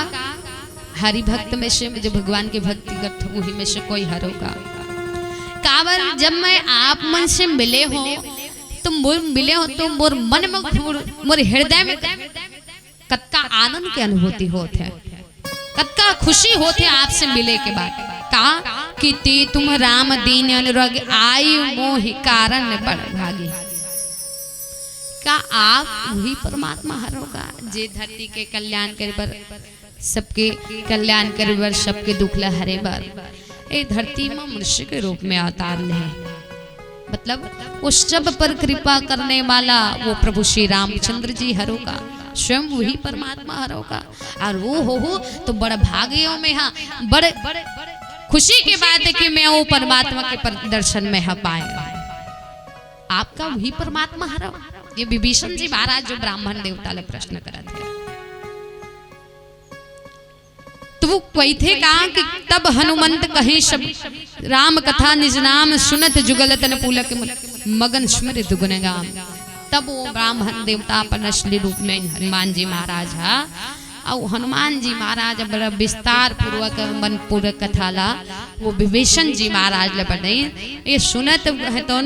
हरि भक्त में से, जो भगवान की भक्ति करथे, उही में से कोई हरो का। काबर जब मैं आप मन से मिले हो, तो मोर मिले हो, तो मोर मन में, मोर, मोर हृदय में कतका आनंद के अनुभूति होत हे, कतका खुशी होत हे आपसे मिले के बाद। का कि ते तुम राम दीन अनुरागी, आयु मोहि कारण बड़ भागी। का आप वही परमात्मा हरो का, जे धरती के कल्याण करे बर, सबके कल्याण करे बर, सबके दुख ला हरे बर ए धरती म मनुष्य के रूप में अवतार ले हे? मतलब, वो सब पर कृपा करने वाला वो प्रभु श्री रामचंद्र जी हरो का, स्वयं वही परमात्मा हरो का। अउ वो होहू तो बड़ भाग्यो में हा, बड़ खुशी के बात हे कि मैं वो परमात्मा के पर-, दर्शन में हा पाए। आप का वही परमात्मा हरो? ये विभीषण जी महाराज जो ब्राह्मण देवता ले प्रश्न करत हे। तो वो कहिथे का कि तब हनुमंत कहे सब राम कथा निज नाम, सुनत जुगल तन पुलक मगन सुमिरत गुण गाम। तब वो ब्राह्मण देवता अपन असली रूप में हनुमान जी महाराज हा, अउ हनुमान जी महाराज बड़ा विस्तार पूर्वक मन पूरा कथा ला वो विभीषण जी महाराज ला बताई। ये सुनत हे तो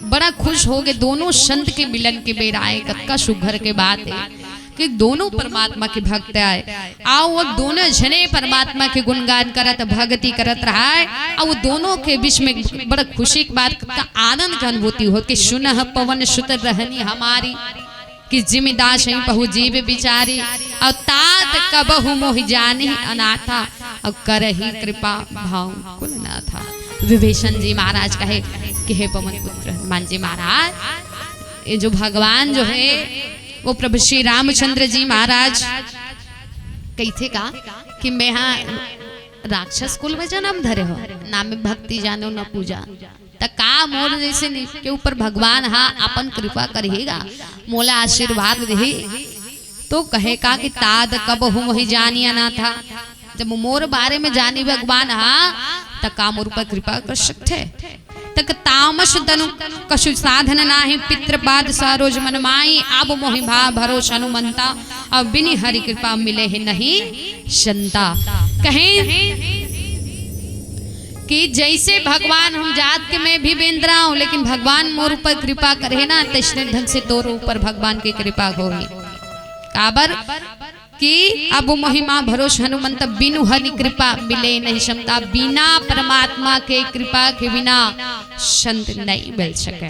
बड़ा खुश हो गे। दोनों संत के मिलन के बेरा आए, कतका सुघर के बात हे कि दोनों परमात्मा के भक्त आए, अउ वो दोनों झने परमात्मा के गुणगान करत, भक्ति करत रहा हे, अउ वो दोनों के बीच में बड़ा खुशी के बात, कतका आनंद के अनुभूति होत कि सुनह पवन सुत रहनी हमारी, कि जिमि दासहिं पहु जीव बिचारी, अउ तात कबहु मोहि जानी अनाथा, अउ करही कृपा भाव कुल नाथा। विभीषण जी महाराज कहे कि हे पवन पुत्र हनुमान जी महाराज, ये जो भगवान जो हे, वो प्रभु श्री रामचंद्र जी महाराज कहिथे का कि मैं हा राक्षस कुल में जनम धरे हो, ना में भक्ति जानो ना पूजा, त का मोर जइसे के ऊपर भगवान हा अपन कृपा करही गा, मोला आशीर्वाद देही? तो कहे का कि तात कबहु मोहि जानी अनाथा, जब मोर बारे में जानी भगवान हा, त का मोर ऊपर कृपा कर सकथे? तक तामस तनु कछु साधन नाही, पितृपाद सरोज मन माई, अब मोहि भा भरोस हनुमंता, अब बिनि हरि कृपा मिले हे नहीं संता। कहे कि जइसे भगवान हम जात के मैं भी बेंदरा हूँ, लेकिन भगवान मोर ऊपर कृपा करे ना, तइसने ढंग से तोर ऊपर भगवान के कृपा होही। काबर कि अब मोहि भा भरोस हनुमंत, बिनु हरि कृपा मिले नहीं संता। बिना परमात्मा के कृपा के बिना संत नहीं मिल सके।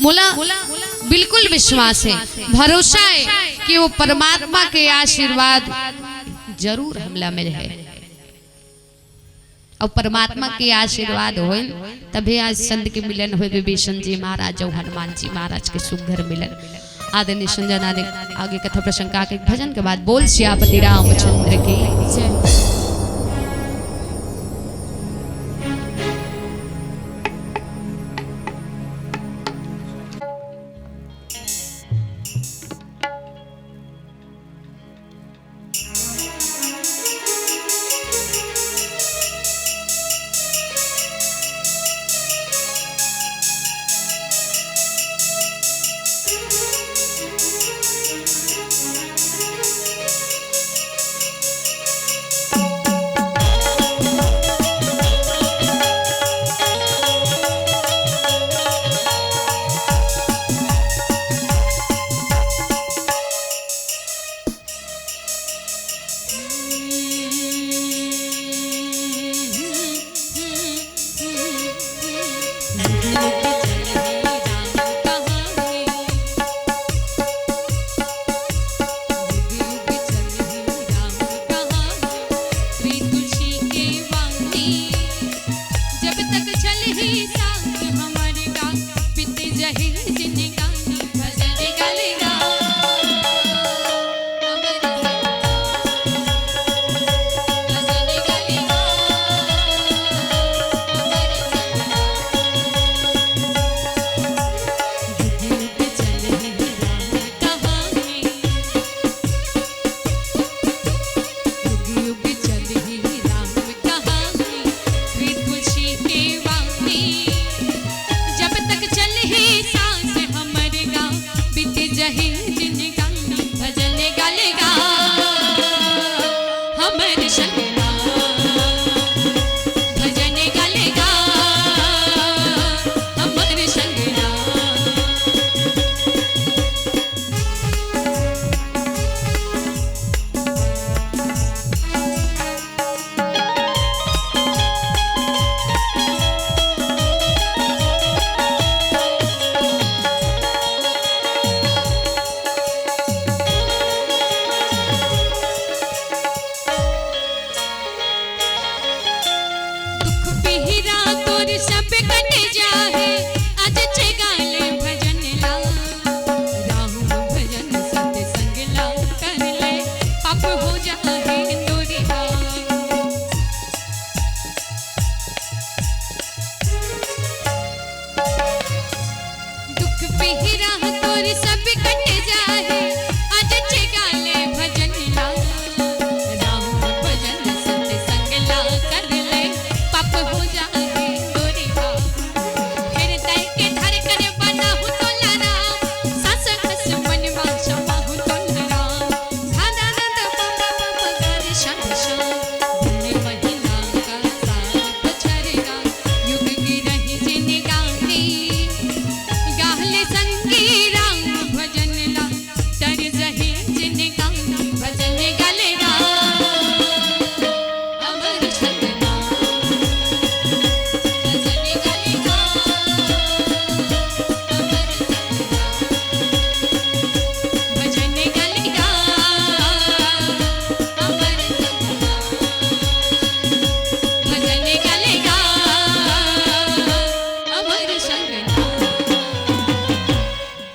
मोला बिल्कुल विश्वास हे, भरोसा हे कि वो परमात्मा के आशीर्वाद जरूर हमला मिलही। अउ परमात्मा के आशीर्वाद होय, तभे आज संत के मिलन होय, विभीषण जी महाराज अउ हनुमान जी महाराज के सुघर मिलन। आदरणीय संजय नाथ आगे कथा प्रसंग का के भजन के बाद बोल सियापति रामचंद्र की जय।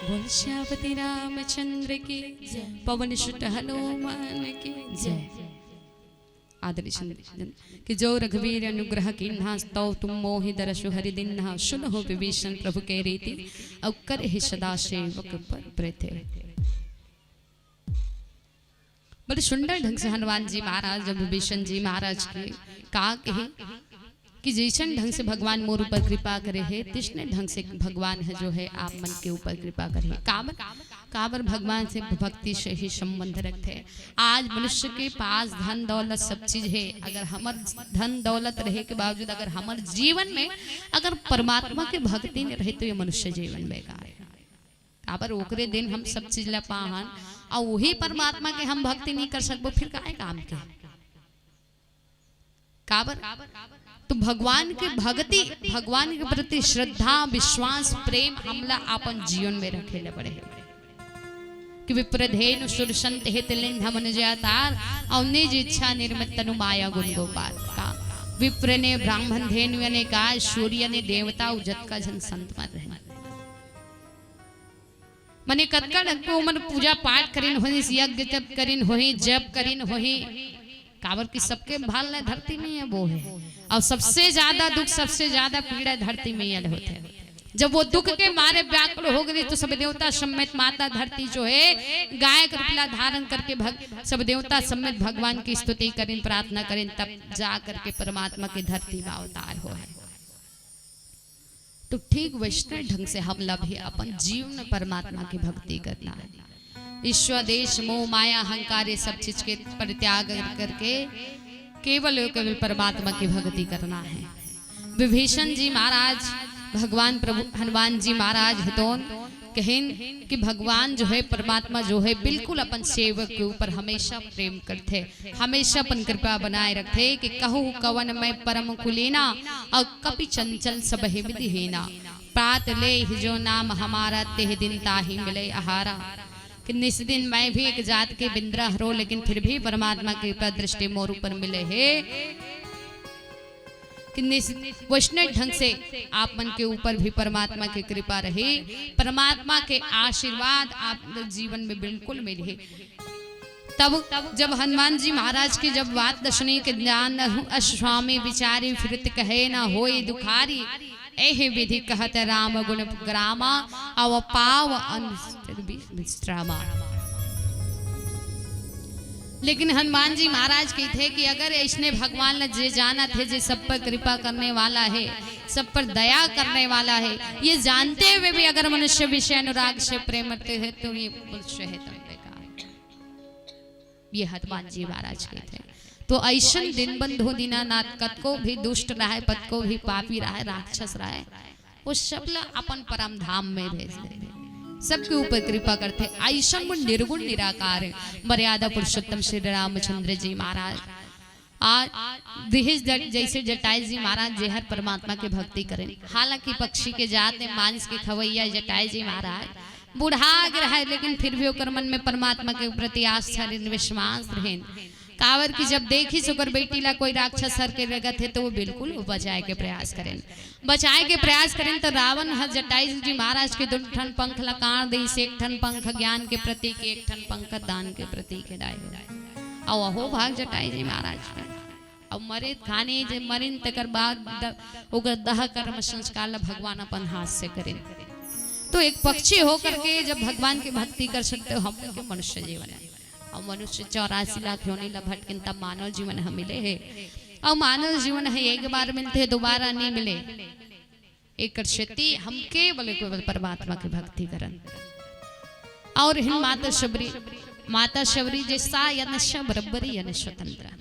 बोल सियापति रामचंद्र की जय। पवन सुत हनुमान की जय। आदरणीय संत कि जो रघुवीर अनुग्रह कीन्हा, तौ तुम मोहि दरसु हरि दीन्हा। सुनहु विभीषन प्रभु के रीति, अउ करहि सदा सेवक पर प्रीति। बड़े सुंदर ढंग से हनुमान जी महाराज जब विभीषण जी महाराज के का कहे कि जइसन ढंग से भगवान मोर ऊपर कृपा करे हे, तइसने ढंग से भगवान ह जो हे आप मन के ऊपर कृपा करे हे। काबर, काबर भगवान से भक्ति से ही संबंध रखथे। आज मनुष्य के पास धन दौलत सब चीज हे, अगर हमर धन दौलत रहे के बावजूद अगर हमर जीवन में अगर परमात्मा के भक्ति नइ रहे तो ये मनुष्य जीवन बेकार हे। काबर ओकरे दिन हम सब चीज ला पाहन, अउ वही परमात्मा के हम भक्ति नइ कर सकबो, फिर काय काम के? काबर? तो भगवान के भक्ति, भगवान के प्रति श्रद्धा, विश्वास, प्रेम हमला अपन जीवन में रखे ले पड़े हे। कि विप्रधेनु सुरसंत हित लिंध मनुजातार, अउ निज इच्छा निर्मित तनु माया गुण गोपाल। का विप्र ने ब्राह्मण धेनु अनेका, सूर्य ने देवता, अउ जतका झन संत मन रहे। मने कतका डंको मन पूजा पाठ करिन होही, यज्ञ तप करिन होही, जप करिन होही, काबर कि सबके भाल ले धरती मैया वो हे। अउ सबसे ज्यादा दुख, सबसे ज्यादा पीड़ा धरती मैया ले होथे। जब वो दुख के मारे व्याकुल हो गई, तो सब देवता समेत माता धरती जो हे, गाय के रूप ला धारण करके भग-, सब देवता समेत भगवान की स्तुति करिन, प्रार्थना करिन, तब जा करके परमात्मा के धरती में अवतार होहे। तो ठीक वैसने ढंग से हमला भी अपन जीवन में परमात्मा की भक्ति करना हे। ईश्वर, देश, मोह, माया, अहंकार, ये सब चीज के परित्याग करके केवल और केवल परमात्मा की भक्ति करना हे। विभीषण जी महाराज, भगवान प्रभु हनुमान जी महाराज हितोन कहिन कि भगवान जो हे, परमात्मा जो हे, बिल्कुल अपन सेवक के ऊपर हमेशा प्रेम करथे, हमेशा अपन कृपा बनाए रखथे। कि कहु कवन मैं परम कुलीना, अउ कपि चंचल सब ही विधि हीना। प्रात लेहि जो नाम हमारा, तेहि दिन ताहि मिले आहारा। कि निस दिन मैं भी एक जात के बिंद्रा हरो, लेकिन फिर भी परमात्मा के कृपा दृष्टि मोर ऊपर मिले हे। कि निस-, वैष्णव ढंग से आप मन के ऊपर भी परमात्मा के कृपा रही, परमात्मा के आशीर्वाद आप जीवन में बिल्कुल मिले। तब जब हनुमान जी महाराज की जब बात सुनी कि जानहु अस स्वामी विचारी, फिरत कहे न होई दुखारी, एहि विधि कहत राम गुण ग्रामा, अव पाव अन विश्रामा। लेकिन हनुमान जी महाराज कहिथे कि अगर इसने भगवान ला जे जानत हे, जे सब पर कृपा करने वाला हे, सब पर दया करने वाला हे, ये जानते हुए भी अगर मनुष्य विषय अनुराग से प्रेम करते हैं, तो ये मनुष्य है तो बेकार। ये हनुमान जी महाराज कहिथे। तो ऐसन दीनबंधु दीनानाथ, कतको भी दुष्ट रहे, कतको भी पापी रहे, राक्षस रहे, वो सब ला अपन परम धाम में भेज देथे, सबके ऊपर कृपा करथे। ऐसन वो निर्गुण निराकार हे, मर्यादा पुरुषोत्तम श्री रामचंद्र जी महाराज। आज रिहिस जट-, जैसे जटायु जी महाराज जे हर परमात्मा के भक्ति करेन, हालांकि पक्षी के जात हे, मांस के खवैया जटायु जी महाराज बुढ़ा गे रहे, लेकिन फिर भी ओकर मन में परमात्मा के प्रति आस्था रहिन, विश्वास रहिन। काबर कि जब देखिस ओकर बेटी ला कोई राक्षस हर के रेंगत हे, तो वो बिल्कुल वो बचाए के प्रयास करेन, बचाए के प्रयास करेन। तो रावण ह जटायु जी महाराज के दू ठन पंख ला काट दिस, एक ठन पंख ज्ञान के प्रतीक, एक ठन पंख दान के प्रतीक हे दाई हो। अउ अहो भाग जटायु जी महाराज के। अउ मरे खाने जे मरिन, तेकर बाद द-, ओकर दह कर्म संस्कार ला भगवान अपन हाथ से करेन। तो एक पक्षी होकर के जब भगवान की भक्ति कर सकते हो, हम लोग के मनुष्य जीवन हे। अउ मनुष्य चौरासी लाख योनि ला भटकिन, तब मानव जीवन ह मिले हे। अउ मानव जीवन ह एक बार मिलथे, दोबारा नहीं मिले। एकर सेती हम केवल, केवल परमात्मा के भक्ति करन। अउ हिन माता शबरी, माता शबरी जे सा यन शबर बरी यन स्वतंत्र,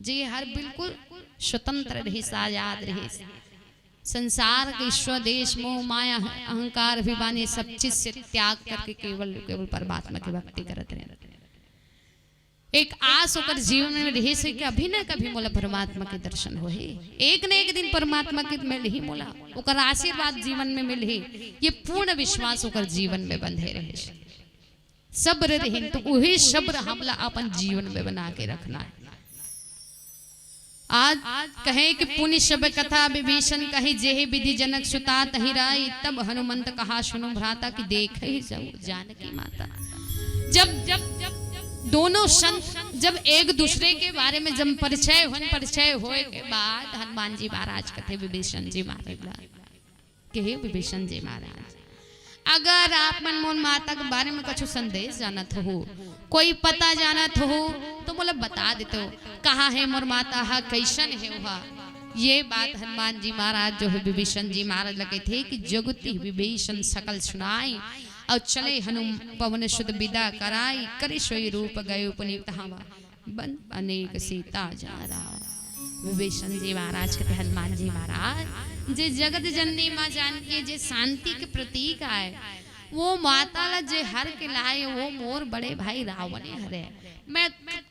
जे हर बिल्कुल स्वतंत्र रहिस, आजाद रहिस। संसार के ईश्वर, देश, मोह, माया, अहंकार, अभिमान, ये सब चीज से त्याग करके केवल, केवल परमात्मा की भक्ति करत रहे। एक आस ओकर जीवन में रहिस हे कि अभी न कभी मोला परमात्मा के दर्शन होही, एक न एक दिन परमात्मा के मिलही मोला, ओकर आशीर्वाद जीवन में मिलही, ये पूर्ण विश्वास ओकर जीवन में बंधे रहिस हे। सब्र रहिन, तो उही सब्र हमला अपन जीवन में बना के रखना हे। आज कहे कि पुनि सब कथा विभीषण कही, जेहि विधि जनक सुता तहि राई। तब हनुमंत कहा सुनु भ्राता, कि देखहि जाऊ जानकी माता। जब, जब दोनों संत जब एक दूसरे के बारे में जब परिचय होन, परिचय होए के बाद हनुमान जी महाराज कथे विभीषण जी महाराज ला, कि हे विभीषण जी महाराज, अगर आप मन मोर माता के बारे में कुछ संदेश जानत हो, कोई पता जानत हो, तो मोला बता देते हो, कहाँ हे मोर माता ह, कैसन हे ओहा। ये बात हनुमान जी महाराज जो हे विभीषण जी महाराज ला कहिथे कि जगति विभीषण सकल सुनाई, अउ चले हनुम पवन सुत बिदा कराई, करि सोई रूप गयो पुनि तहाँ वन अनेक सीता जा रावा। विभीषण जी महाराज कथे, हनुमान जी महाराज, जे जगत जननी माँ जानकी, जे शांति के प्रतीक आय, वो माता ला जे हर के लाए, वो मोर बड़े भाई रावण हरे। मैं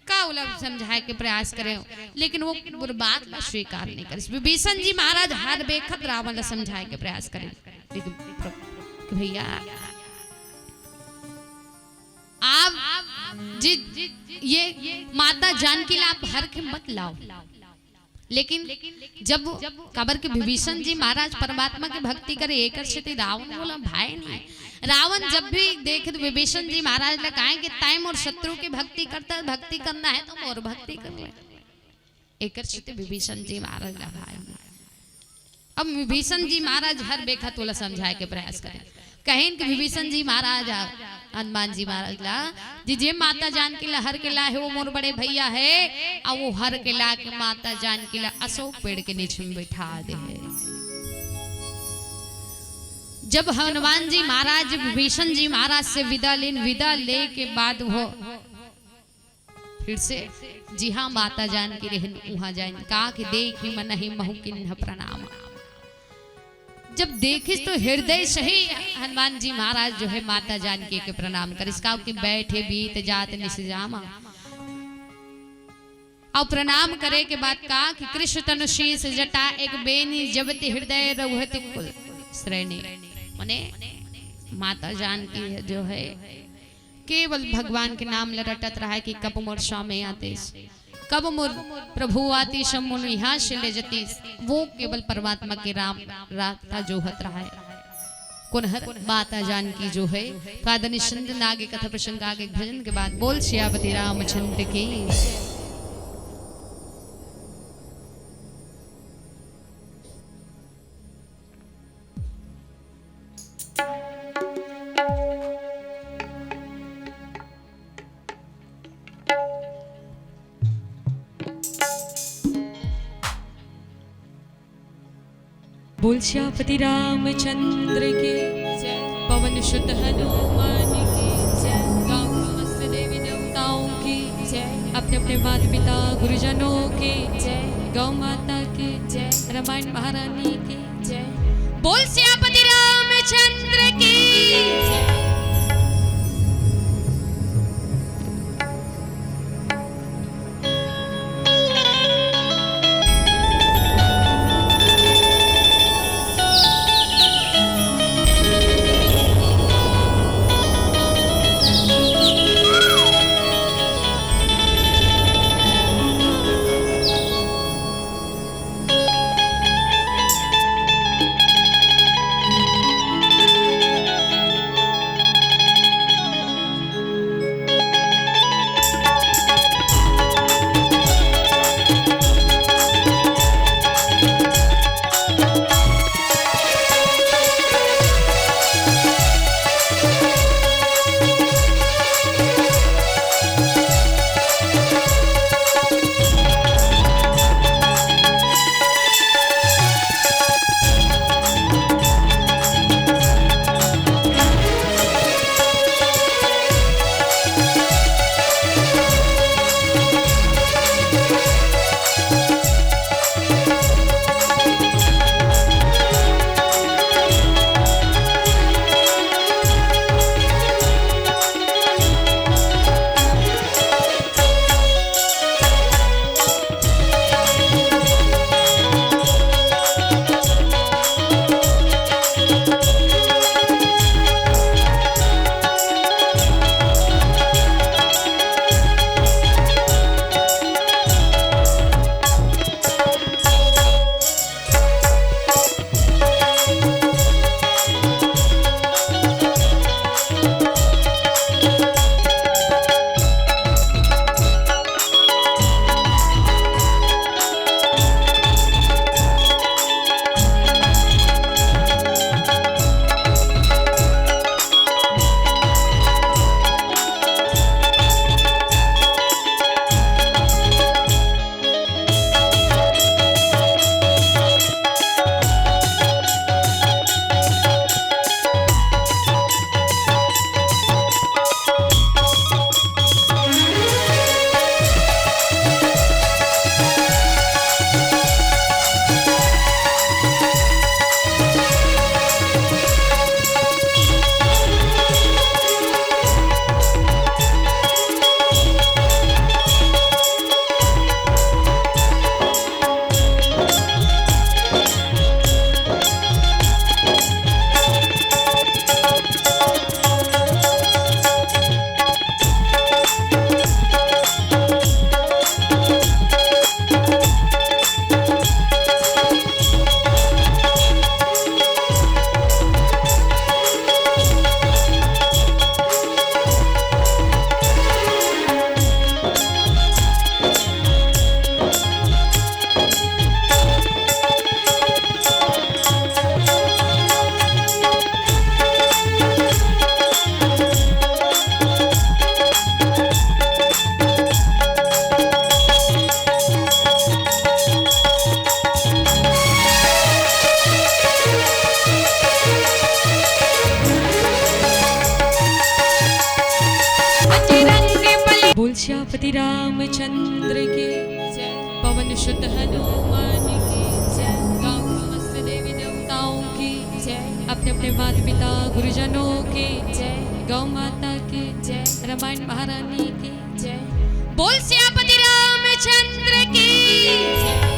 का ओला समझाए के प्रयास करे, लेकिन वो मोर बात ला स्वीकार नहीं करिस। विभीषण जी महाराज हर बेखत रावण ला समझाए के प्रयास करे, लेकिन प्रभु, कि भैया, आप जी, ये माता जानकी ला आप हर के मत लाओ। लेकिन जब, काबर के विभीषण जी महाराज परमात्मा के भक्ति करे, एकर सेती रावण बोला भाई नहीं। रावण जब भी देखे तो विभीषण जी महाराज ला कहे कि तैं मोर शत्रु के भक्ति करता, भक्ति करना है तो मोर भक्ति कर ले। एकर सेती विभीषण जी महाराज ला भाई नहीं। अब विभीषण जी महाराज हर बेखत ओला समझाए के प्रयास करे। कहिन कि विभीषण जी महाराज ह-, हनुमान जी महाराज ला, जी जे माता जानकी ला हर के लाए हे, वो मोर बड़े भैया हे, अउ वो हर के ला के माता जानकी ला अशोक पेड़ के नीचे में बैठा दे हे। जब हनुमान जी महाराज विभीषण जी महाराज से विदा लेन, विदा ले के बाद वो फिर से जिहाँ माता जानकी रहिन, उहाँ जाइन, का कि देखि मनहि महु किन्ह प्रणाम। जब देखिस तो हृदय से ही हनुमान जी महाराज जो है माता जानकी के प्रणाम करिस, का कि बैठे बीत जात निस जामा। अउ प्रणाम करे के बाद का कि कृष तनु शीश जटा एक बेनी जबति हृदय रघुहति कुल श्रेणी। माने माता जानकी जो है केवल भगवान के नाम ल रटत रहय कि कब मोर स्वामी आतिस, कब मोर प्रभु आतिस, मोला इहाँ से ले जतिस। वो केवल परमात्मा के राम रास्ता जोहत रहय। कोन हर माता जानकी जो है, तो आदरणीय संत आगे कथा प्रसंग आगे भजन के बाद बोल सियापति रामचंद्र की। बोल सियापति रामचंद्र की जय। पवन सुत हनुमान की जय। गांव समस्त देवी देवताओं की जय। अपने अपने माता पिता गुरुजनों की जय। गौ माता की जय। रामायण महारानी की जय। बोल सियापति रामचंद्र की जय। रामचंद्र की जय। पवन सुत हनुमान की जय। गांव समस्त देवी देवताओं की जय। अपने अपने माता पिता गुरुजनों की जय। गौ माता की जय। रामायण महारानी की जय। बोल सियापति रामचंद्र की जय।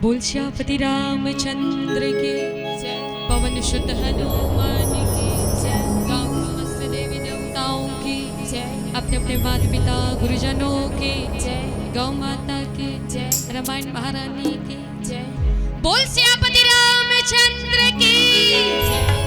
बोल सियापति रामचंद्र की जय। पवन सुत हनुमान की जय। गांव समस्त देवी देवताओं की जय। अपने अपने माता पिता गुरुजनों की जय। गौ माता की जय। रामायण महारानी की जय। बोल सियापति रामचंद्र की जय।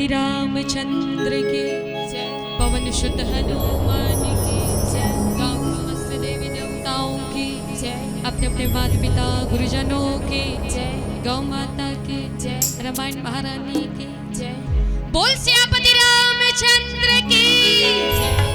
रामचंद्र की जय। पवन सुत हनुमान की जय। गांव समस्त देवी देवताओं की जय। अपने अपने माता पिता गुरुजनों की जय। गौ माता की जय। रामायण महारानी की जय। बोल सियापति रामचंद्र की जय।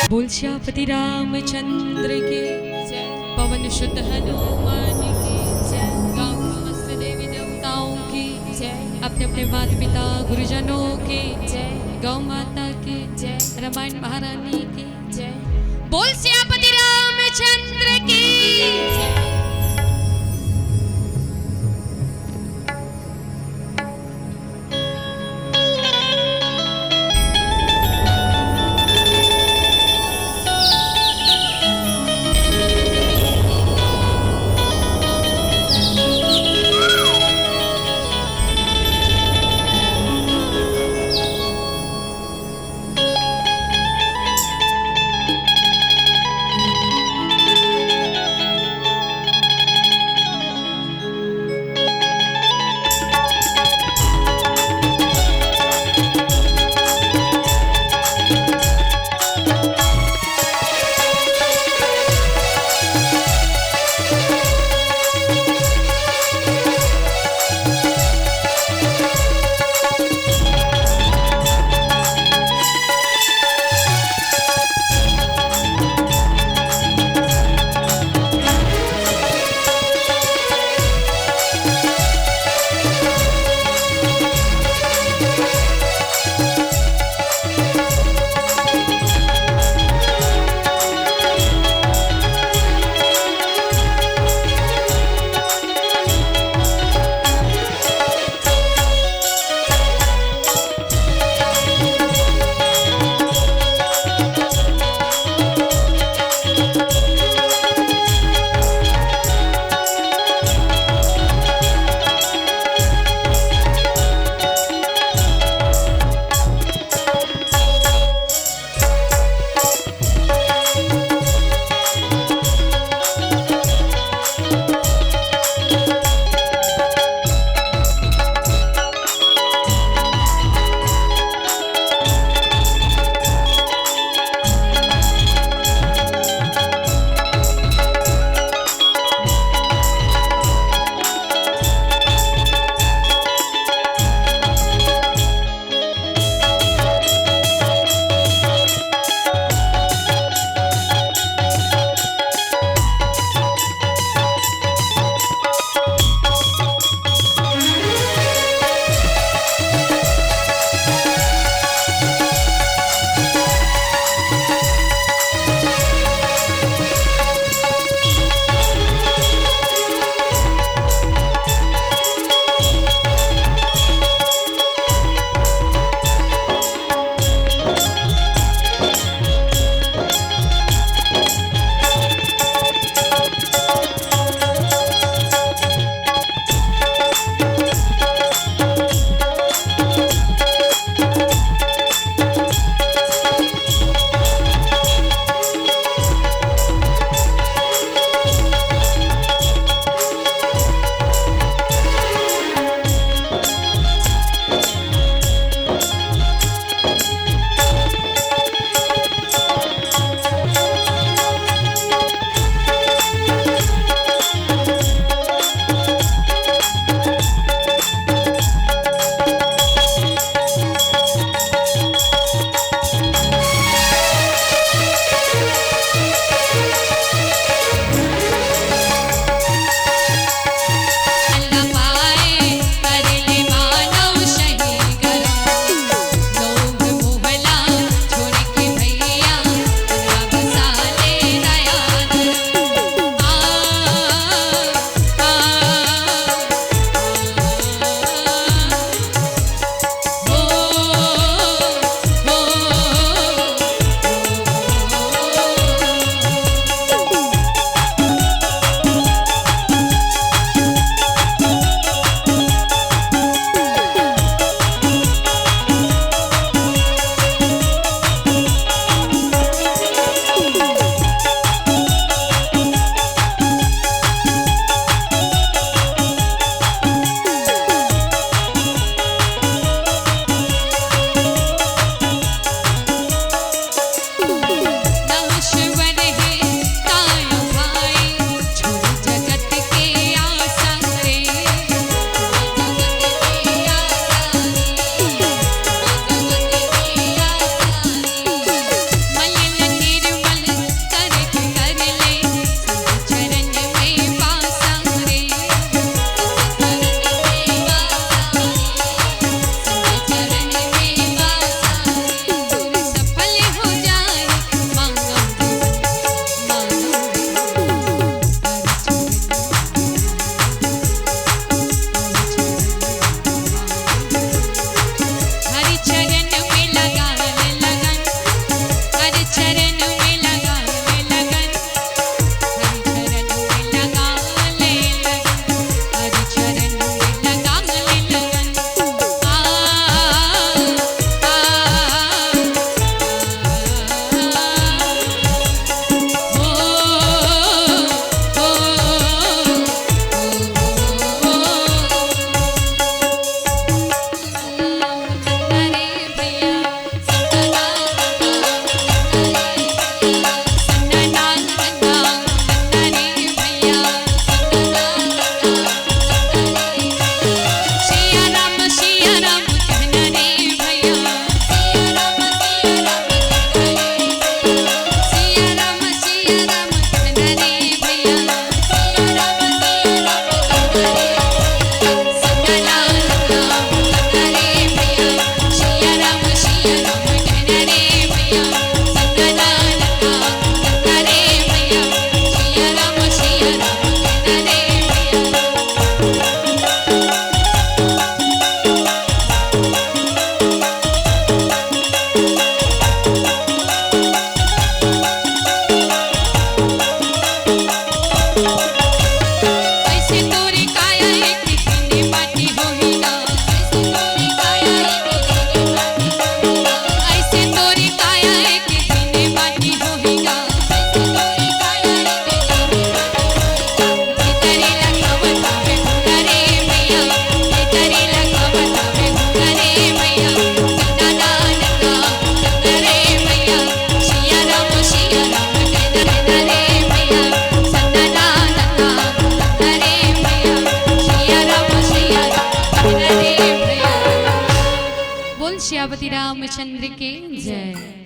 बोल सियापति रामचंद्र की जय। पवन सुत हनुमान की जय। गांव समस्त देवी देवताओं की जय। अपने अपने माता पिता गुरुजनों की जय। गौ माता की जय। रामायण महारानी की जय। बोल सियापति रामचंद्र की जय। बोल सियापति रामचंद्र के जय।